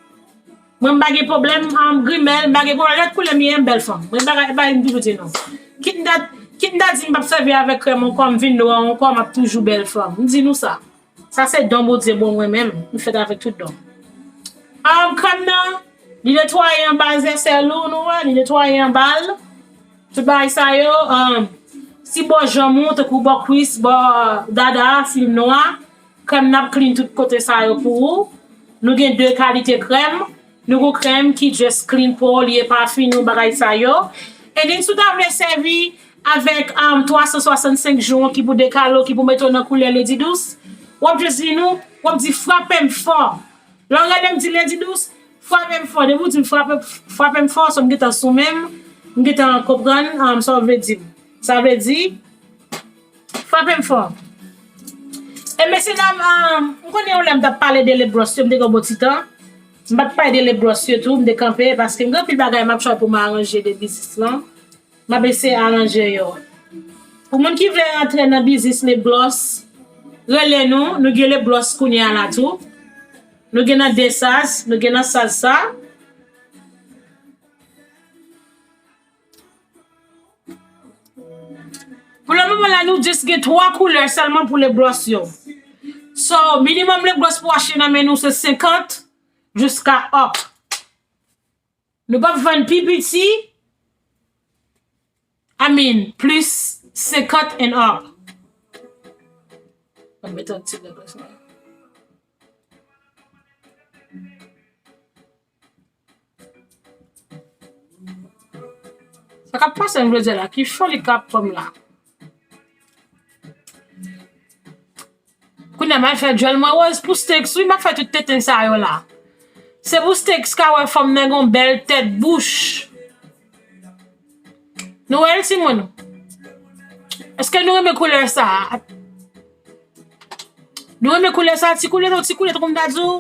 Mwen m pa gen pwoblèm, um, grimèl, m pa gen pwoblèm. Gad koulè m ye, m bèl fanm. Mwen bagay, bagay m toujou di nou. Kit m ta, kit m ta di m p ap sèvi avèk krèm ankò, m vin nwa ankò, m ap toujou bèl fanm. M di nou sa. Sa se don Bondye ban mwen menm. M fèt avèk tout don. Um, krèm nan, li netwaye anba zèsèl ou, nou wè, li netwaye anba l. Tout bagay sa yo, um, si bò janm ou, tankou bò kwis, bò dada, si l nwa, krèm nan ap clean tout kote sa yo pou ou. Nou gen de kalite krèm. Nou gon krèm ki just clean po, li epafine ou, bagay sa yo. And then, si w ta vle sèvi avèk, um, twa san swasannsenk jou ki pou dekale w, ki pou mete w nan koulè Lady Douce, w ap just di nou, w ap di, "Frape m fò." Lè w gade m di Lady Douce, "Frape m fò." Depi w di m, "Frape, frape m fò," se m gentan sou men m, m gentan konprann, um, sa w vle di m. Sa vle di, frape m fò. E mesye dam, ah, m konnen yon lè m t ap pale de lip gloss yo, m te gen yon bon ti tan. M pa t pale de lip gloss yo tou, m te kanpe, paske m gen anpil bagay m ap chwazi pou m aranje de biznis lan. M ap eseye aranje yo. Pou moun ki vle rantre nan biznis lip gloss, rele nou, nou gen lip gloss kounye a la tou. Nou gen nan de saz, nou gen nan saz sa. Pou le moman la, nou just gen twa koulè sèlman pou lip gloss yo. So, minimum lip gloss pou achte nan men nou se senkant jiska up. Nou p ap vann pi piti, I mean, plis senkant and up. Mwen mete yon ti lip gloss la. Sa k ap pase m vle di la, ki foli k ap pran m la. Kounye a m al fè djèl mwen woz pou Steaks, wi, m ap fè tout tenten sa yo la. Se pou Steaks ka wè fanm nan gon bèl tèt bouch. Nou wè l, timoun? Èske nou renmen koulè sa a? Nou renmen koulè sa, ti koulè, non, ti koulè, tankou m ta di w,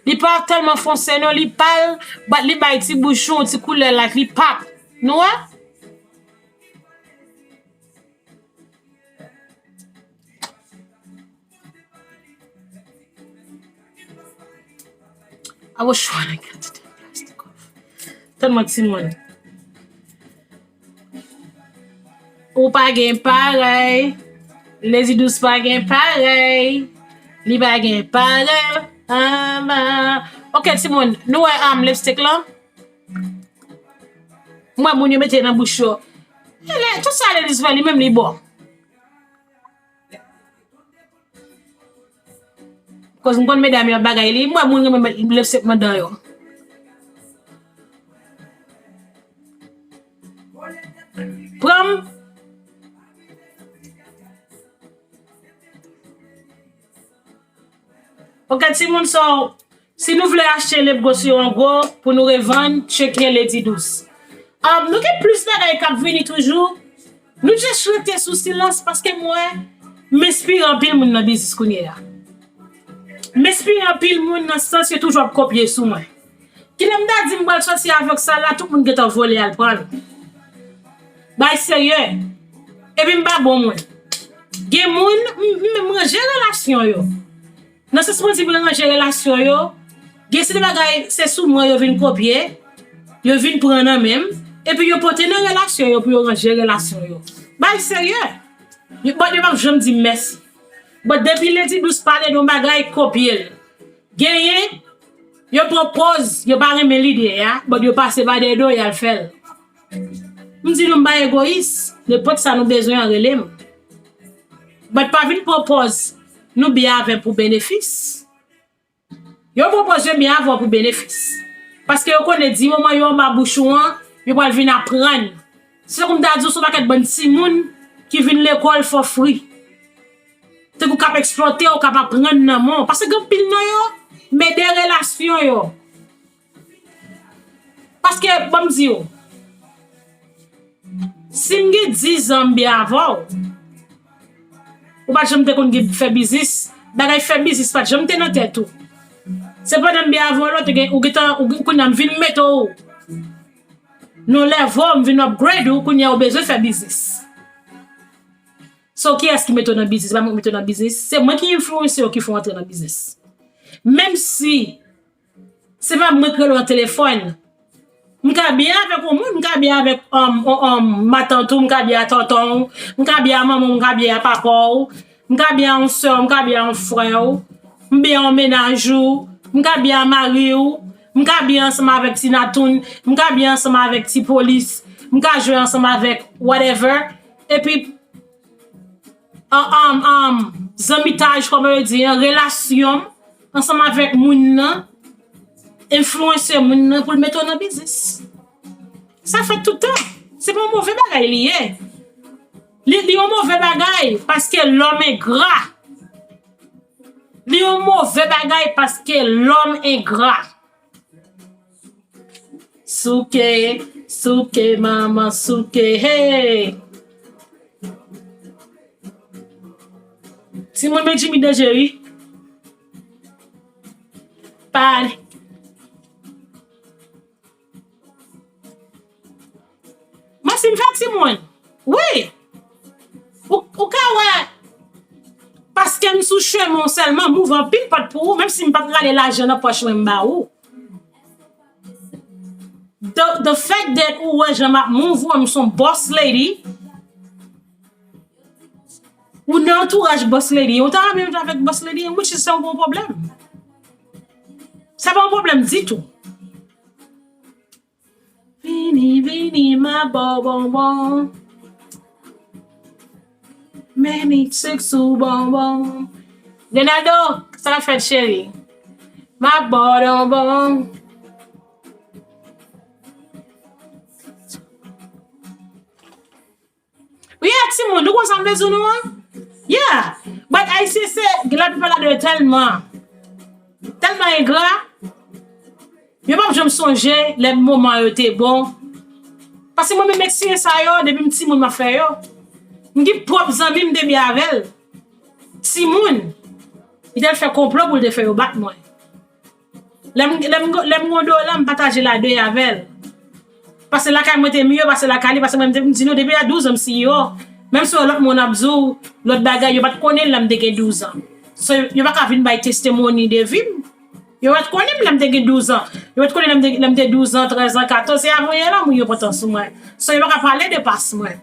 li pa tèlman fonse, non, li pal, but li bay ti bouch ou ti koulè like li pap. Nou wè? I was trying to get the plastic off. Tèlman timoun. Ou pa gen parèy. Lady Douce pa gen parèy. Li pa gen parèy. Ah, bah. Ok, timoun, nou wè, um, lipstick lan? M wè moun yo mete nan bouch yo. E lè, tout sa Lady Douce fè, li menm li bon. Koz m konn medam yo ap bagay li, m wè moun renmen met lipstick nan dan yo. Pran m. Ok, timoun, so, si nou vle achte lip gloss yo an gwo, pou nou revann, tcheke Lady Douce. Um, nou gen plis bagay k ap vini toujou. Nou just rete sou silans paske m wè m enspire anpil moun nan biznis kounye a. M enspire anpil moun nan sans yo toujou ap kopye sou mwen. Kilè m ta di m pral sòti avèk sa la, tout moun gentan vole al pran l. Bay serye. Epi m pa bon moun. Gen moun, m, m, m ranje relasyon yo. Nan sans mwen di m ranje relasyon yo, gen se de bagay, se sou mwen yo vin kopye, yo vin pran nan men m, epi yo pote nan relasyon yo pou yo ranje relasyon yo. Bay serye. Yo, but yo p ap janm di m mèsi. But depi Lady Douce pale de yon bagay, kopye l. Genyen, yo pran pòz, yo pa renmen lide a, but yo pase pa dèyè do y al fè l. M di nou m pa egoyis, nenpòt sa nou bezwen an rele m. But pa vin pran pòz nou byen avè m pou benefis. Yo pran pòz yo byen avè w pou benefis. Paske yo konnen di moman yo anba bouch ou an, yo pral vin aprann. Se tankou m ta di w se yon pakèt bann timoun ki vin lekòl for free. Tankou k ap eksplòte w, k ap aprann nan men w. Paske gen anpil nan yo, men de relasyon yo. Paske, ban m di w, si m gen diz an m byen avè w, ou pa t janm te konn gen fè biznis, bagay fè biznis pa t janm te nan tèt ou. Se pandan m byen avè w la, ou te gen, ou gentan, ou, kounye a m vin mete w Nou leve w, m vin upgrade ou, kounye a ou bezwen fè biznis. So, kiyès ki mete w nan biznis? Se pa mwen ki mete w nan biznis. Se mwen ki enfliyanse w ki fè w antre nan biznis. Menm si se pa mwen ki rele w nan telefòn, m ka byen avèk yon moun, m ka byen avèk um, um, um, matant ou, m ka byen a tonton w, m ka byen a manman w, m ka byen a papa w, m ka byen a yon sè w, m ka byen a yon frè w, m byen a yon mennaj ou, m ka byen a mari w, m ka byen ansanm avèk ti natoun, m ka byen ansanm avèk ti polis, m ka jwe ansanm avèk whatever. Epi, an, an, an, zanmitaj, kòman yo di, an, relasyon m ansanm avèk moun nan enfliyanse moun nan pou l mete w nan biznis. Sa fèt tout tan. Se pa yon move bagay li ye. Li, li yon move bagay paske lòm engra. Li yon move bagay paske lòm engra. Souke, souke, manman, souke, hey! Timoun, men Jimmy danje wi. Pale. Mwen si m fè timoun. Wi. Ou, ou ka wè, paske m sou chemen w sèlman, m ouvè anpil pòt pou ou, menm si m pa t rale lajan nan pòch mwen m ba ou. The, the fact that ou wè jan m ap move ou, m son boss lady, ou nan antouraj boss lady, ou ta renmen avèk boss lady, which is se yon gwo pwoblèm. Sa pa yon pwoblèm ditou. Vini, vini, m ap ba w bonbon. Many chicks sou bonbon. Leonardo, sa k ap fèt, cheri? M ap ba w bonbon. Wi, a timoun, nou konn sa m vle di nou an? Yeah. But Ayisyen se, laplipa ladan yo tèlman, tèlman engra, yo p ap janm sonje lè moman yo te bon. Paske mwen menm eksperyans sa yo, depi m timoun m ap fè yo. M gen pwòp zanmi m te byen avè l. Timoun, li t al fè konplo pou l te fè yo bat mwen. Lè m, lè m, lè m gen yon dola, m pataje l a de avè l. Paske lakay mwen te miyò pase lakay li, paske mwen, m te, m di nou, depi a douz an, m siye yo. Menm si yon lòt moun ap di w lòt bagay, yo pa t konnen l lè m te gen douz an. So, yo pa ka vin bay testimony de vi m. Yo pa t konnen m lè m te gen douz an. Yo pa t konnen lè m te, lè m te douz an, trèz an, katòz, se avan yè la moun yo pran tan sou mwen. So, yo pa ka pale de pas mwen.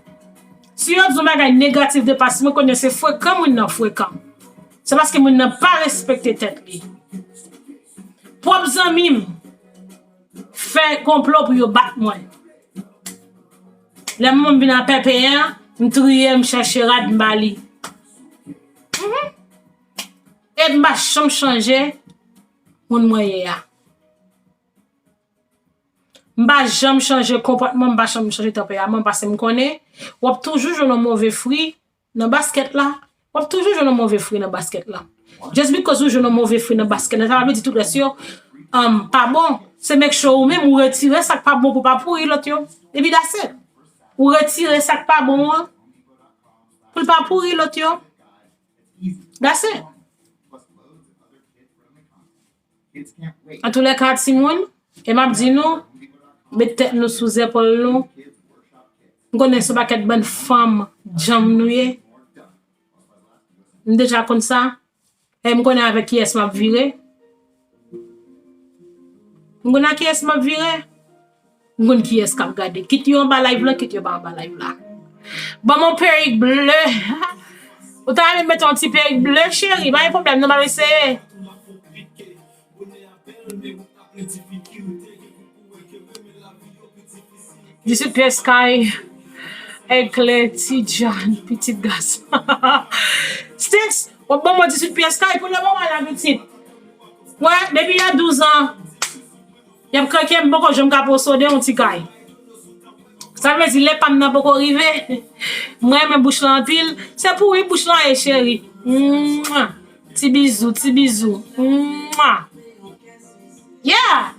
Si yo di yon bagay negatif de pas mwen, konnen se frekan moun nan frekan. Se paske moun nan pa respekte tèt li. Pwòp zanmi m fè konplo pou yo bat mwen. Lè m vin a pèpen an, m triye, m chèche rad, m ba li. Mhm. E m pa janm chanje moun mwen ye a. M pa janm chanje konpòtman, m pa janm chanje tanperaman, paske m konnen w ap toujou jwenn yon move fwi nan baskèt la. W ap toujou jwenn yon move fwi nan baskèt la. Just because ou jwenn yon move fwi nan baskèt la, sa pa vle di tout rès yo, um, pa bon. Se make sure ou menm ou retire sa k pa bon pou pa pouri lòt yo. Epi that's it. Ou retire sa k pa bon an pou l pa pouri lòt yo. That's it. Antoulèka, timoun, e m ap di nou, met tèt nou sou zèpòl nou. M konnen se yon pakèt bann fanm djanm nou ye. M deja konn sa. E m konnen avèk kiyès m ap vire. M konnen ak kiyès m ap vire. M konn kiyès k ap gade. Kit yo anba live la, kit yo pa anba live la. Ban m yon perik ble. Ou ta renmen mete yon ti perik ble, cheri? Pa gen pwoblèm, non, m ap eseye. Disip pyès kay. Eklè, Ti John, pitit gason. Sticks, w ap ban mwen disip pyès kay pou lè moman la, pitit. Mwen, depi y a douz an, y ap kreke m, m poko janm ka posede yon ti kay. Sa vle di, lè pa m nan poko rive. Mwen renmen bouch lan anpil. Se pou wi bouch lan ye, cheri. Mwa. Ti bizou, ti bizou. Mwa. Yeah!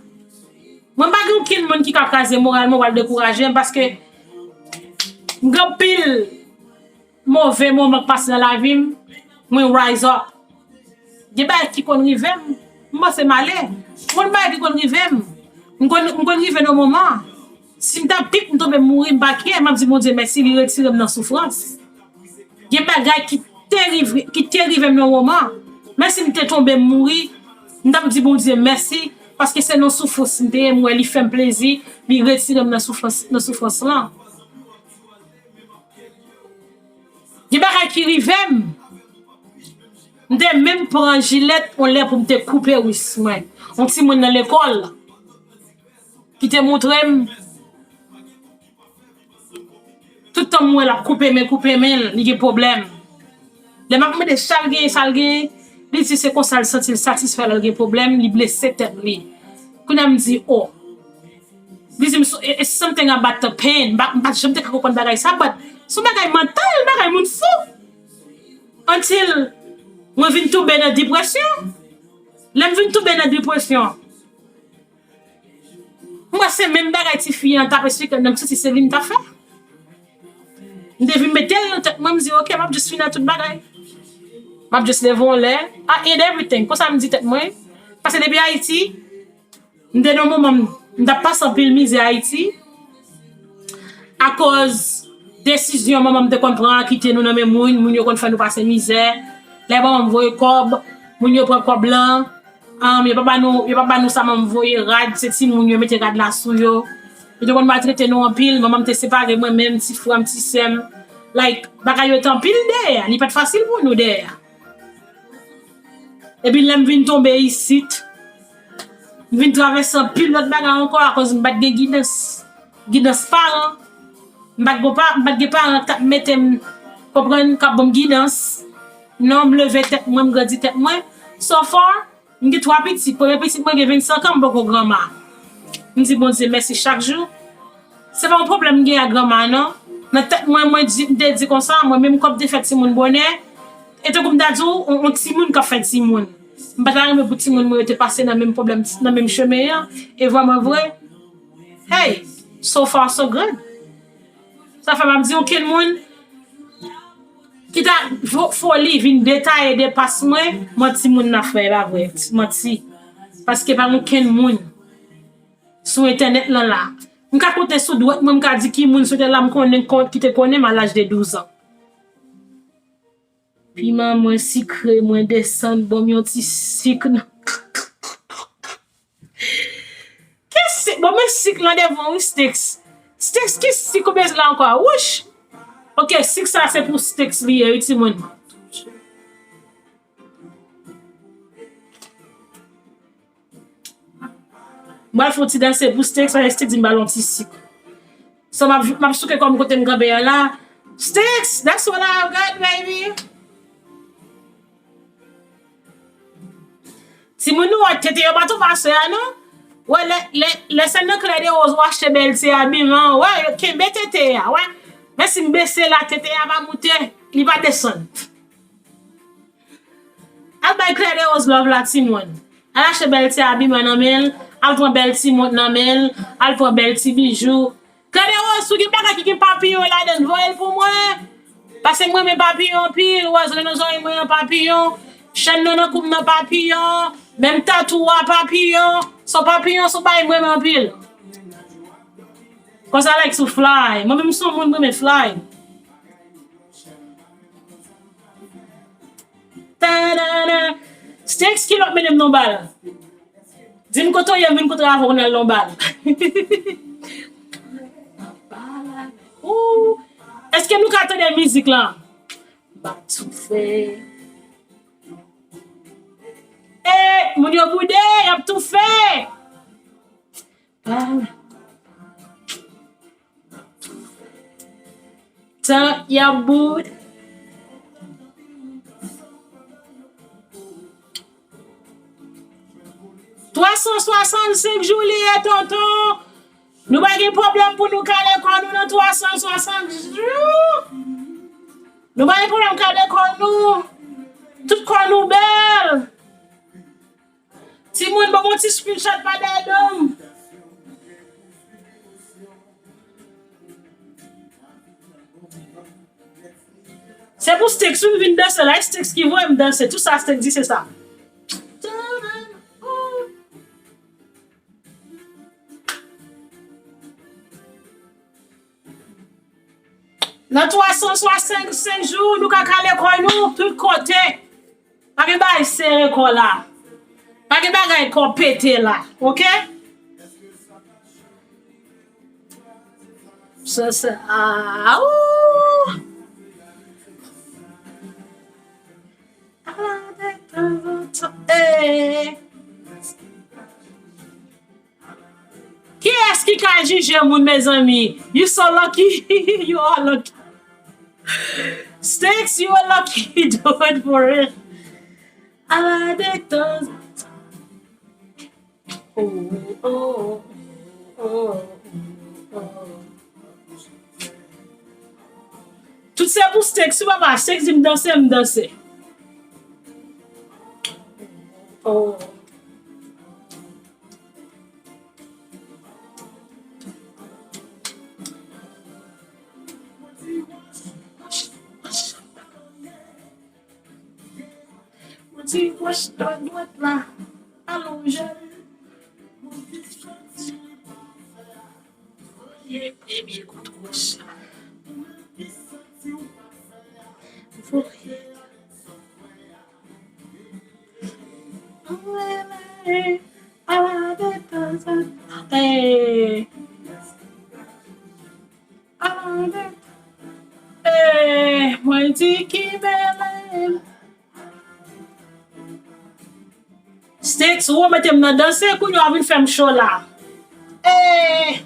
Mwen pa gen okenn moun ki ka kraze moral mwen, pral dekouraje m, paske m gen anpil move moman k pase nan lavi m, mwen rise up. Gen bagay ki konn rive m, m panse m ale. M konn bagay ki konn rive m. M konn, m konn rive nan moman. Si m ta pik, m tonbe m mouri, m pa kè, m ap di Bondye mèsi, li retire m nan soufrans. Gen bagay ki te rive, ki te rive m nan moman. Men si m te tonbe m mouri, m t ap di Bondye mèsi, paske se nan soufrans m te ye, m wè li fè m plezi, li retire m nan soufrans, nan soufrans lan. Gen bagay ki rive m. M te menm pran jilèt yon lè pou m te koupe wis mwen. Yon timoun nan lekòl ki te montre m tout tan m wè l ap koupe men, koupe men l, li gen pwoblèm. Lè m ap mande sa l genyen, sa l genyen, li di se konsa l santi l satisfè lè l gen pwoblèm, li blese tèt li. Kounye a m di, oh. Li di m, "It's something about the pain." M pa, m pa janm te ka konprann bagay sa, but se yon bagay mantal, bagay moun fou. Until mwen vin tonbe nan depresyon. Lè m vin tonbe nan depresyon, m wè se menm bagay tifi an t ap esplike m nan, m santi se li m t ap fè. M te vin mete l nan tèt mwen, m di, "Ok, m ap just fini ak tout bagay. M ap just leve yon lè, I end everything." Konsa m di tèt mwen. Paske depi Ayiti, m te nan moman m, m t ap pase anpil mizè Ayiti. Akoz desizyon manman m te konn pran, kite nou nan men moun, moun yo konn fè nou pase mizè. Lè manman m voye kòb, moun yo pran kòb lan. Um, yo pa ba nou, yo pa ba nou sa manman m voye, rad, se timoun yo mete rad la sou yo. Yo te konn maltrete nou anpil, manman m te separe mwen menm, ti frè m, ti sè m. Like, bagay yo te anpil dèyè, li pa t fasil pou nou dèyè. Epi lè m vin tonbe isit, m vin travèse anpil lòt bagay ankò akoz m pa t gen gidans, gidans paran. M pa t gen pa, m pa t gen paran k t ap mete m, konprann, k ap ban m gidans. Non, m leve tèt mwen, m grandi tèt mwen. So far, m gen twa pitit. Premye pitit mwen gen vennsenk an, m poko granma. M di Bondye mèsi chak jou. Se pa yon pwoblèm m gen ak granma, non. Nan tèt mwen, mwen di, m te di konsa, mwen menm kòm te fè timoun bonè, e tankou m ta di w, yon, yon timoun k ap fè timoun. M pa ta renmen pou timoun mwen yo te pase nan menm pwoblèm, nan menm chemen an. E vrèman vre, hey, so far so good. Sa fè m ap di okenn moun ki ta fo-, foli vin detaye de pas mwen, manti moun nan fè, e pa vre, manti. Paske pa okenn moun sou entènèt lan la. M ka konte sou dwèt mwen, m ka di ki moun sou tè la m konnen, kon-, ki te konnen m a laj de douz an. Piman mwen sikre, mwen desann, ban m yon ti sik nan. Ki sik? Bon, men sik lan devan, wi, Steaks. Steaks, ki sik ou bezwen la ankò? Wouch! Ok, sik sa se pou Steaks li ye, wi, timoun. M pral fè yon ti danse pou Steaks, paske Steaks di m ba l yon ti sik. So, m ap, m ap souke kò m kote m kanpe a la. Steaks, that's what I got, baby. Timoun, nou wè tete yo pa twò pase a, non. Wè, lè, lè, lè se nan Claire de Rose ou achte bèl ti abiman, wè, yo kenbe tete a, wè. Men si m bese la, tete a pa moute, li pa desann. Al bay Claire de Rose love la, timoun. Al achte bèl ti abiman nan men l, al pran bèl ti mont nan men l, al pran bèl ti bijou. Claire de Rose, si w gen bagay ki gen papiyon ladan l, voye l pou mwen. Paske mwen renmen papiyon anpil, wè, zòrèy nan zòrèy mwen an papiyon, chèn nan nan kou m nan papiyon, menm tatou a papiyon. So papiyon se yon bagay mwen renmen anpil. Cause I like to fly. Mwen menm se yon moun mwen renmen fly. Ta-da-da. Steaks, kilòt mennen m nan bal. Di m kote w ye, m vin kontre avè w, n al nan bal. Ooh. Èske nou ka tande mizik lan? M ap toufe. E, moun yo boude, y ap toufe. Tan y ap bout. Twa san swasannsenk jou li ye, tonton. Nou pa gen pwoblèm pou nou kale kò nou nan twa san swasannsenk jou. Nou pa gen pwoblèm kale kò nou. Tout kò nou bèl. Timoun, ban m yon ti screenshot pa dèyè do m. Se pou Steaks, wi, m vin danse la. E Steaks ki voye m danse. Tout sa Steaks di, se sa. Nan twa san swasannsenk jou, nou ka kale kò nou tout kote. Pa gen bagay sere kò la. Pa gen bagay kò pete la. Oke? Sa, sa, ah, ooh. Ala de tanzantan, eh. Kiyès ki ka jije moun, mezanmi? You so lucky. You are lucky. Sticks, you are lucky. Do it for real. Ala de tanzantan. Oh, oh, oh, oh, oh. Tout se pou Sticks, wi papa. Sticks di m danse, m danse. Oh. Ti wòch dwat dwat la, alonje l. Voye bebe kout wòch la. Voye. Ala de tanzantan. Hey. Ala de. Hey, mwen di ki bèl. Sticks, ou mete m nan danse, kounye a w vin fè m cho la. Eh!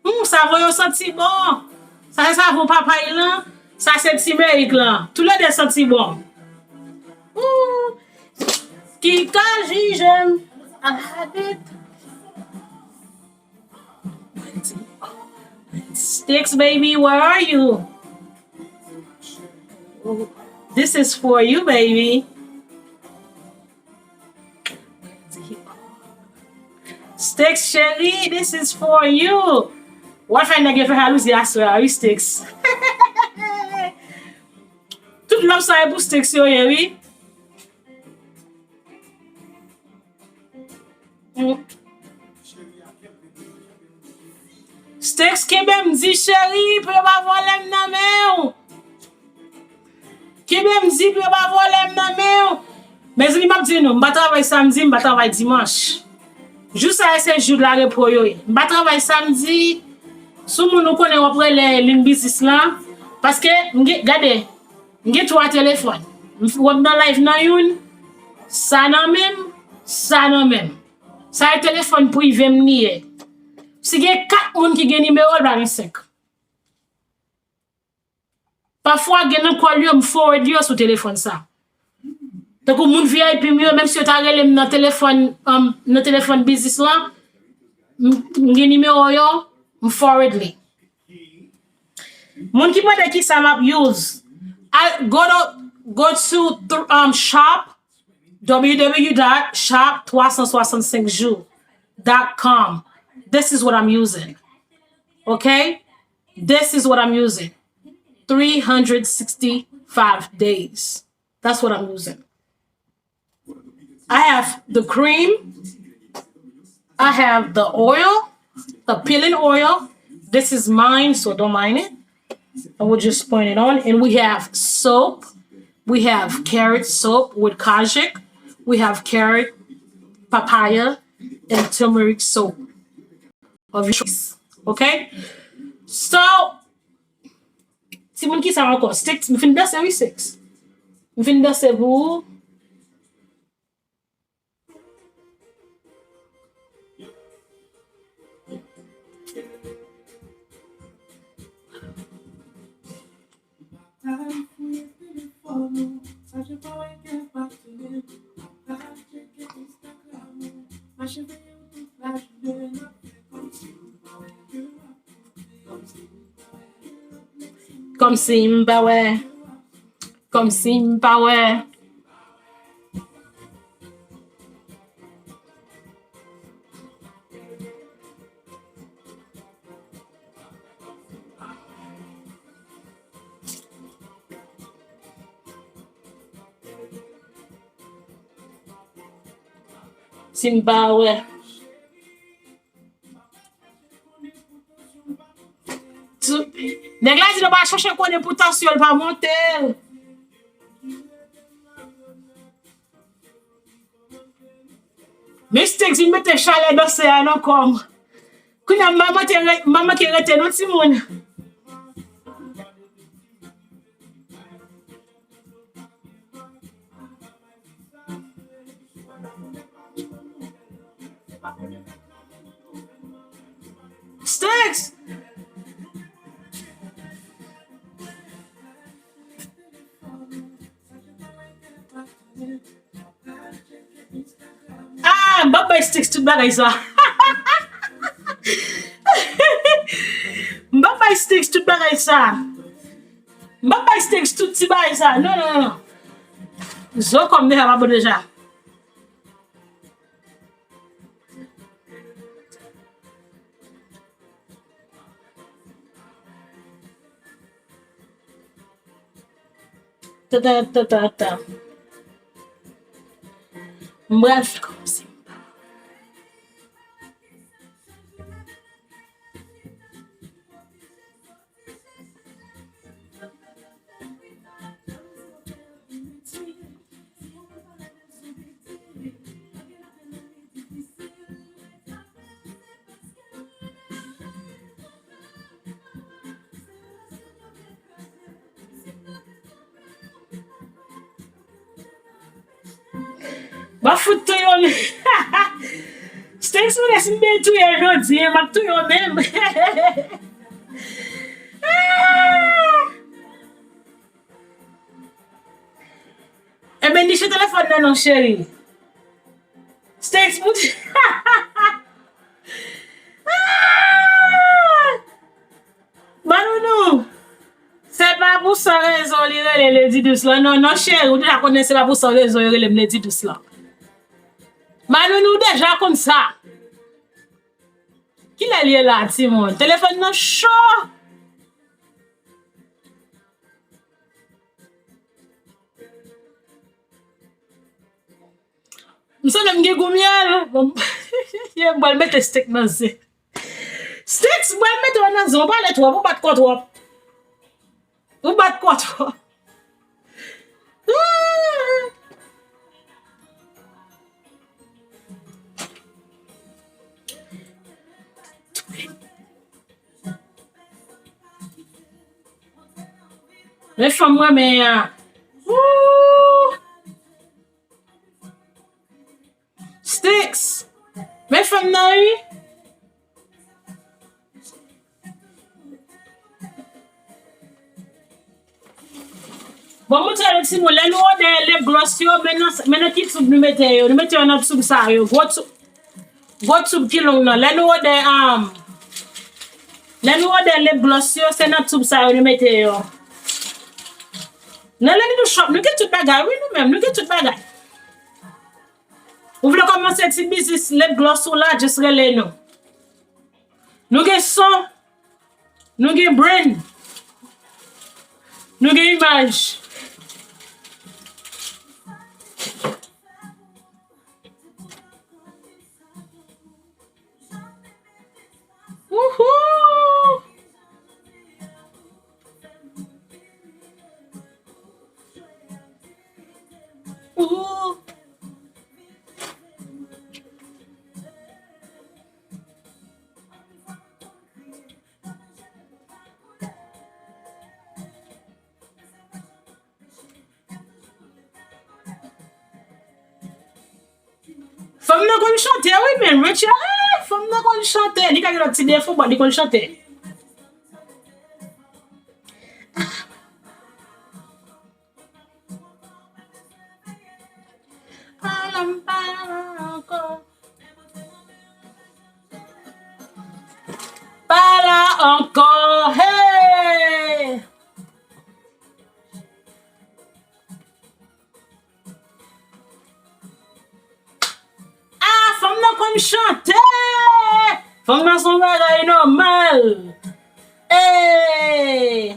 Hmm, savon yo santi bon. Sa se savon papay lan, sa se timerik lan. Toulede santi bon. Hmm. Ki ka jije m? Ala de. Sticks, baby, where are you? This is for you, baby. Sticks, cheri, this is for you. W ap fè nèg yo fè jalouzi aswè a, wi, Sticks. Tout love sa e pou Sticks yo ye, wi. Mm. Sticks, kenbe m di, cheri, pou yo pa vòlè m nan men w. Kenbe m di pou yo pa vòlè m nan men w. Mezanmi, m ap di nou, m pa travay samdi, m pa travay dimanch. Jou sa yo se jou de la repo yo ye. M pa travay samdi. Si w moun ou konnen w ap rele liy biznis lan. Paske, m gen, gade, m gen twa telefòn. M f-, w ap nan live nan youn, sa nan men m, sa nan men m. Sa e telefòn prive m li ye. Si gen kat moun ki gen nimewo l, pa gen senk. Pafwa, gen nan call yo, m forward yo sou telefòn sa. Tankou moun V I P m yo, menm si yo ta rele m nan telefòn, um, nan telefòn biznis lan, m, m gen nimewo yo, m forward li. Moun ki mande ki sa m ap use, al, go to, go to, um, shop, W W W dot shop twa san swasannsenk jou dot com. This is what I'm using. Okay? This is what I'm using. Three hundred sixty-five days. That's what I'm using. I have the cream. I have the oil, the peeling oil. This is mine, so don't mind it. I will just point it on. And we have soap. We have carrot soap with Kajik. We have carrot, papaya, and turmeric soap of your choice. Okay? So, timoun, ki sa ankò? Sticks, m fin danse, wi, Sticks. M fin danse pou ou. Kòmsi m pa wè. Kòmsi m pa wè. Si m pa wè. Nèg la di nou pa chèche konnen pou tansyon l pa monte. Mistik vin mete chalè nan sè a nan kò m. Kounye a m pa manke re-, m pa manke rete non timoun. Sticks! Ah, m p ap bay Sticks tout bagay sa. M p ap bay Sticks tout bagay sa. M p ap bay Sticks tout ti bagay sa. Non, non, non. Zo kòm deja pa bon deja. Tata, tata, tata. M pral fè kòmsi m pa. M ap fout touye w. Sticks, mwen si m te touye jodi, m ap touye w menm. Ah! Ebyen, niche telefòn nan non, cheri. Sticks, pou Ah! Manounou, se pa pou san rezon li rele Lady Douce lan. Non, non, cheri, ou deja konnen se pa pou san rezon yo rele m Lady Douce lan. Manounou, ou deja konn sa. Kilè l ye la, timoun? Telefòn nan cho. M santi m gen gou myèl. Bon, m pral mete Sticks nan zen. Sticks, m pral mete w nan zen. Ou pale twòp, ou bat kò twòp. Ou bat kò twòp. Ah! Men fanm mwen renmen an. Woo! Sticks. Men fanm nan wi. Bon, moutre nou timoun, lè nou odè lip gloss yo, men nan, men nan ki tube nou mete yo. Nou mete yo nan tube sa yo. Gwo tube, gwo tube ki long nan. Lè nou odè, um, lè nou odè lip gloss yo, se nan tube sa yo nou mete yo. Nan Lady Douce Shop, nou gen tout bagay, wi, nou menm, nou gen tout bagay. Ou vle kòmanse ti biznis lip gloss ou la, just rele nou. Nou gen son, nou gen brand, nou gen imaj. Wouhou! Wouhou! Fanm nan konn chante, wi, men Richard, ah, fanm nan konn chante. Li ka gen lòt ti defo, but li konn chante. Pala m pa ankò. Pala ankò, hey! Nan konn chante! Fanm nan se yon bagay nòmal. Hey!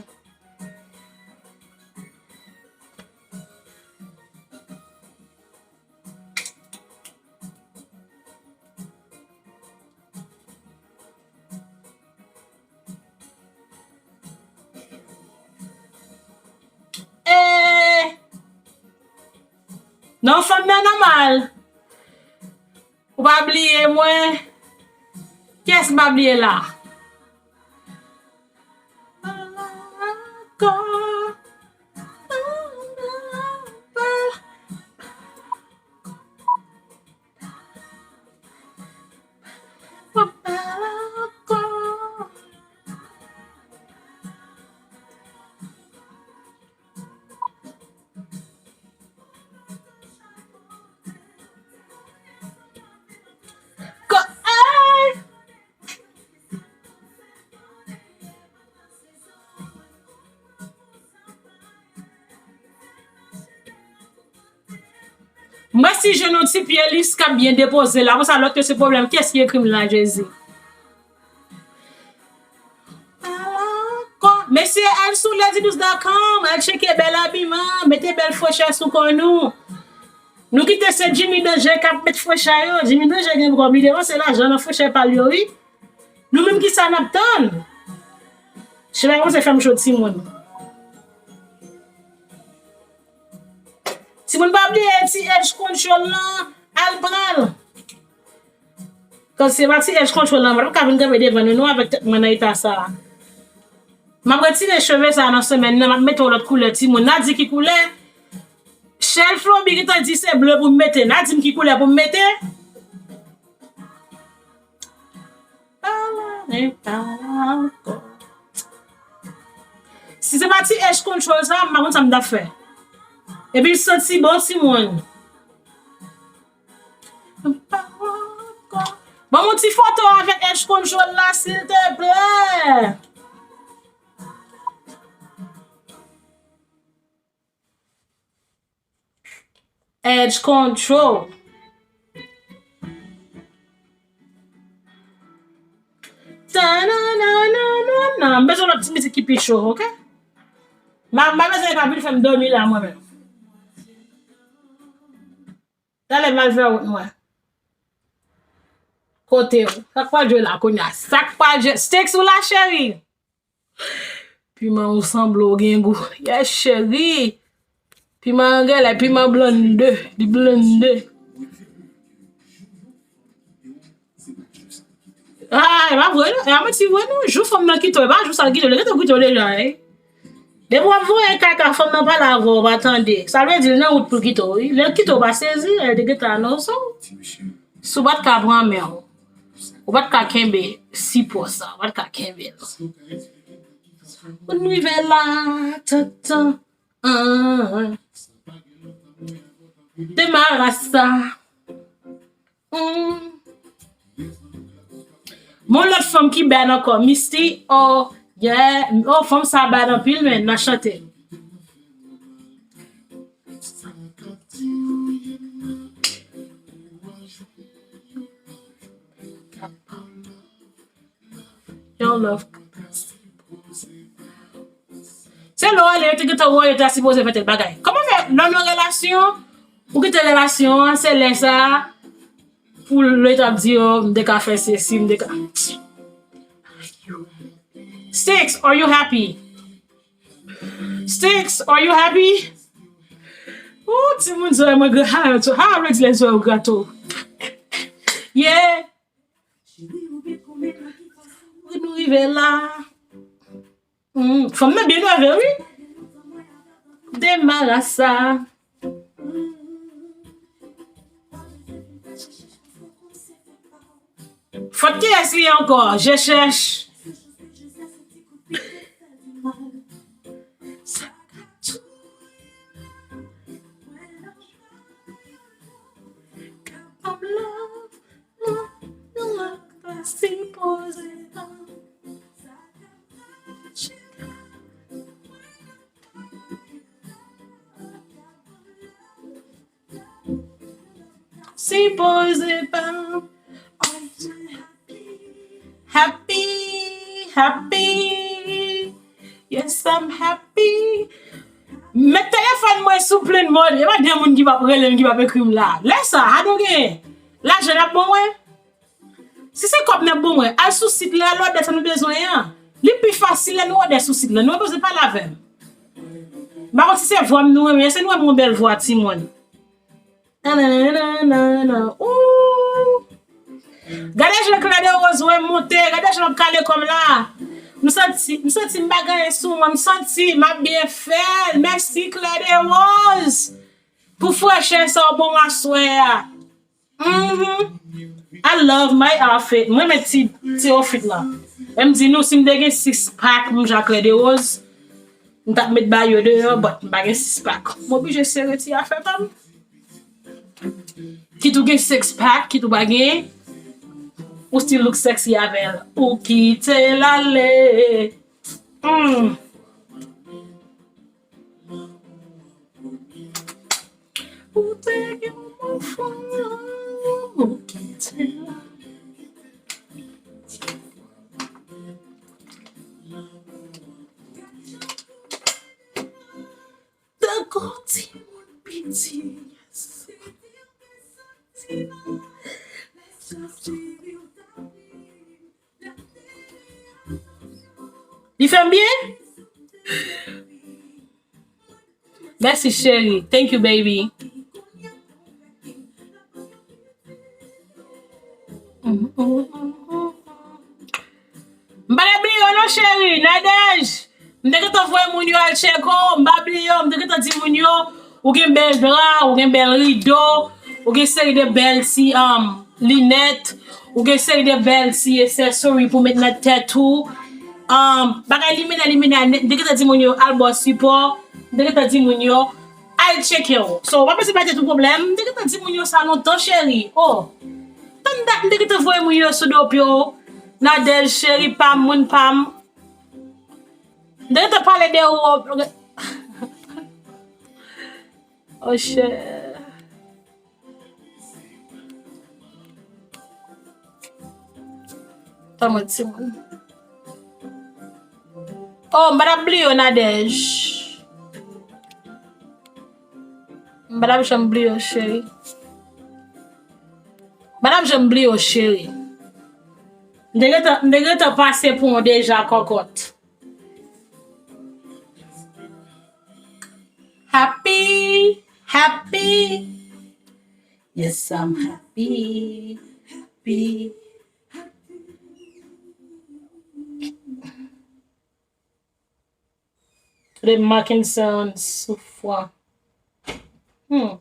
Eh! Non, fanm nan nòmal. Ou pa bliye mwen. Kiyès m pa bliye la? Ko-, eh! M wè si jwenn yon ti pye lis k ap byen depoze la. Konsa lòt yo se pwoblèm. Kiyès ki ekri m la, Jezi? Mesye, al sou lady douce dot com, al tcheke bèl abiman, mete bèl fwechè sou kò nou. Nou kite se Jimmy Danger k ap met fwechè yo. Jimmy Danger gen kòb, li depanse lajan nan fwechè pa l yo, wi. Nou menm, kisa n ap tann? Cheva kòmanse fè m cho, timoun. Timoun, pa bliye ti edge control lan, al pran l. Cause se pa ti edge control lan, mwen pa ka vin kanpe devan nou non avèk tèt mwen nan eta sa a. M ap retire cheve sa a nan semèn nan, m ap mete yon lòt koulè, timoun. N a di ki koulè? Chèl Floby gentan di se ble pou m mete. N a di m ki koulè pou m mete? Pale, pale ankò. Si se pa ti edge control sa, m pa konn sa m t ap fè. Epi l santi bon, timoun. Ban m yon ti foto avèk edge control la, silteplè. Edge control. Tananananana. M bezwen lòt ti mizik ki pi cho, oke? M a, m a bezwen pa vin fè m dòmi la, mwen menm. Talè m al fè wout mwen. Kote w? Sa k pral jwe la kounye a? Sa k pral jwe? Sticks ou la, cheri? Piman ou sanble w gen gou. Yes, cheri. Piman an genlè, piman blende. Li blende. Ah, e pa vre non. E pa manti vre non. Jou fanm nan kite w, e pa jou sa l kite w. Li gentan kite w deja, wi. Depi w ap voye kaka, fanm nan pale avè w, w pa tande. Sa vle di l nan wout pou l kite w, wi. Lè l kite w, pa sezi, lè l te gentan anonse w. Si w pa t ka pran men w, ou pa t ka kenbe sipò sa, ou pa t ka kenbe l. Pou n rive la, tantan. Ah. Demarasa. Mm. Mon lòt fanm ki bad ankò, Misty, oh, yeah. Oh, fanm sa bad anpil, men nan chante. Your love. Se lè w ale, yo te gentan wè, yo ta sipoze fè tèl bagay. Kòman fè, lè w nan relasyon, ou kite relasyon an, se lè sa a, pou lè t ap di, oh, m te ka fè sesi, m te ka. Sticks, are you happy? Sticks, are you happy? Ooh, timoun, zòrèy mwen gra-, ha, ha, redi lè zòrèy ou grato. Yeah. Pou nou rive la. Hmm, fanm nan byen nève, wi. Demarasa. Fòt kiyès li ye ankò? Je cherche. Sipoze pa. I'm happy. Met telefòn mwen sou plane mode. E pa de moun ki p ap rele m, ki p ap ekri m la. Lè sa, Ado gen lajan l ap ban mwen. Si se kòb n ap ban mwen, al sou sit la, al òdè sa nou bezwen an. Li pi fasil lè nou òdè sou sit la. Nou pa bezwen pale avè m. M pa konn si se vwa m nou renmen, èske nou wè m yon bèl vwa, timoun? Nananana, ooh. Gade jan Claire de Rose wè m monte, gade jan m ap kale kò m la. M santi, m santi m pa gen anyen sou mwen, m santi m ap byen fè l. Mèsi Claire de Rose pou frechè sa w ban m aswè a. Mhm. I love my outfit. Mwen met ti, ti outfit la. E m di nou, si m te gen six pack, m jan Claire de Rose, m t ap met ba yo deyò, but m pa gen six pack. M oblije sere ti afè pa m. Kit ou gen six pack, kit ou pa gen, ou still look sexy avè l. Ou kite l ale. Mm. Ou te gen yon bon fanm, ou kite l ale. Tankou timoun piti. Li fè m byen? Mèsi, cheri. Thank you, baby. M pa t bliye w non, cheri. Nadège, m te gentan voye moun yo al tcheke w. M pa bliye w. M te gentan di moun yo, ou gen bèl dra, ou gen bèl rido, ou gen seri de bèl ti, um, linèt, ou gen seri de bèl ti accessory pou met nan tèt ou. Um, bagay limena, limena, m te gentan di moun yo, al ba w sipò. M te gentan di moun yo, al tcheke w. So, w pa bezwen bay tèt ou pwoblèm. M te gentan di moun yo sa lontan, cheri. Oh. Tann dat m te gentan voye moun yo sou do pye w. Nadège, cheri pa m, moun pa m. M te gentan pale de ou. Oh, chè. Tann mwen, timoun. Oh, m pa t ap bliye w, Nadège. M pa t ap janm bliye w, cheri. M pa t ap janm bliye w, cheri. M te gentan, m te gentan pase pon w deja, kòkòt. Happy, happy. Yes, I'm happy, happy. Today Mackenson soufwa. Hmm.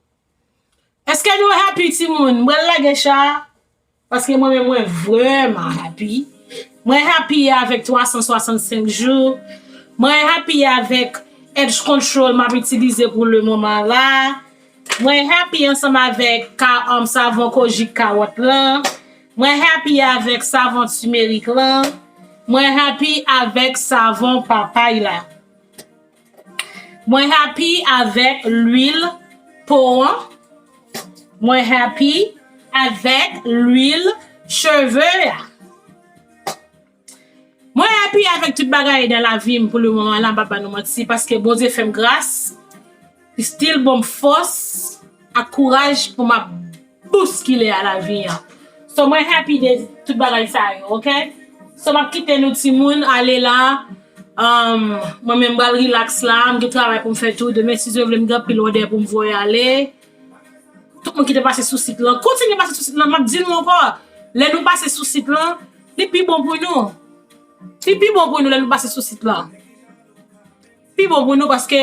Èske nou happy, timoun? Mwen lage cha. Paske mwen menm, mwen vrèman happy. Mwen happy avèk twa san swasannsenk jou. Mwen happy avèk edge control m ap itilize pou le moman la. Mwen happy ansanm avèk ka, um, savon Kojic kawòt lan. Mwen happy avèk savon timerik lan. Mwen happy avèk savon papay la. Mwen happy avèk lwil po an. Mwen happy avèk lwil cheve a. Mwen happy avèk tout bagay nan lavi m pou le moman la, m p ap ba nou manti, paske Bondye fè m gras, li still ban m fòs ak kouraj pou m ap bouskile a lavi an. So, mwen happy de tout bagay sa yo, ok? So, m ap kite nou timoun ale la. Um, mwen menm m pral relax la, m gen travay pou m fè tou. Demen, si Dye vle, m gen anpil òdè pou m voye ale. Tout moun ki te pase sou sit lan, kontinye pase sou sit lan. M ap di nou ankò, lè nou pase sou sit lan, li pi bon pou nou. Li pi bon pou nou lè nou pase sou sit lan. Pi bon pou nou paske,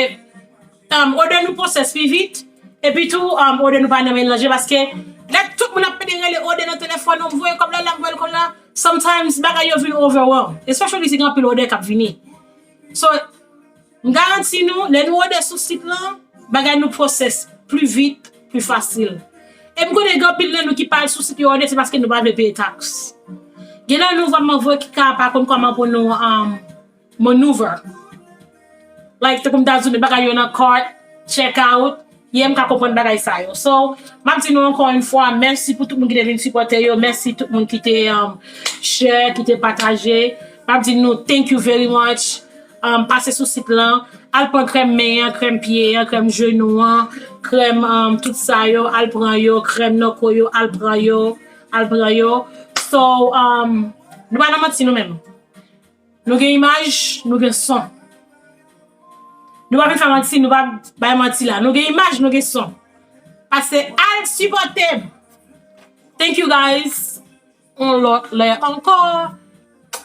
um, òdè nou pwosès pi vit, epi tou, um, òdè nou pa nan melanje paske lè tout moun ap pede rele òdè nan telefòn, m voye kòb la, la, m voye l kòb la, sometimes bagay yo vin overwhelm. Especially si gen anpil òdè k ap vini. So, m garanti nou, lè nou òdè sou sit lan, bagay nou pwosès pli vit, pli fasil. E m konnen gen anpil nan nou ki pa al sou sit yo òdè, se paske nou pa vle peye taks. Gen nan nou vrèman vre ki ka pa konn kòman pou nou, um, maneuver. Like, tankou m ta di nou, met bagay yo nan cart, check out. Yeah, m ka konprann bagay sa yo. So, m ap di nou ankò yon fwa, mèsi pou tout moun ki te vin sipòte yo. Mèsi tout moun ki te, um, share, ki te pataje. M ap di nou, thank you very much. um, pase sou sit lan, al pran krèm men an, krèm pye an, krèm jenou an, krèm um, tout sa yo, al pran yo, krèm nan ko yo, al pran yo, al pran yo. So, um, nou pa nan manti nou menm. Nou gen imaj, nou gen son. Nou pa vin fè manti, nou pa bay manti la. Nou gen imaj, nou gen son. Pase al sipòte m. Thank you guys. On lòt lè ankò.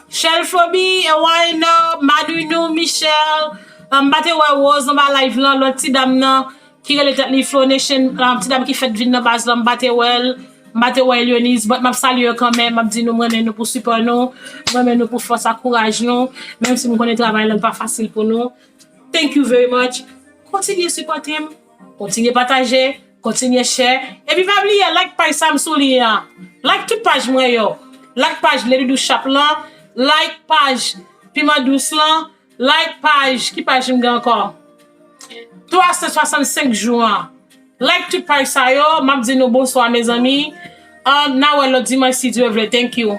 Shell Fobi, Ewine, Manounou, Michelle, um, m pa te wè Rose anba live lan, lòt ti dam nan ki rele tèt li Flow Nation, um, ti dam ki fèt vin nan baz lan, m pa te wè l, m pa te wè Lyonise, but m ap salye yo kanmenm, m ap di nou m renmen nou pou sipò nou, m renmen nou pou fòs ak kouraj nou, menm si m konnen travay lan pa fasil pou nou. Thank you very much. Kontinye sipòte m, kontinye pataje, kontinye share. Epi pa bliye, like paj sa m sou li an. Like tout paj mwen yo. Like paj Lady Dous Shop lan. Like paj Piman Dous lan. Like paj, ki paj m gen ankò? Twa san swasannsenk jou an. Like tout paj sa yo. M ap di nou bonswa, mezanmi. An, n a wè lòt dimanch, si Dye vle. Thank you.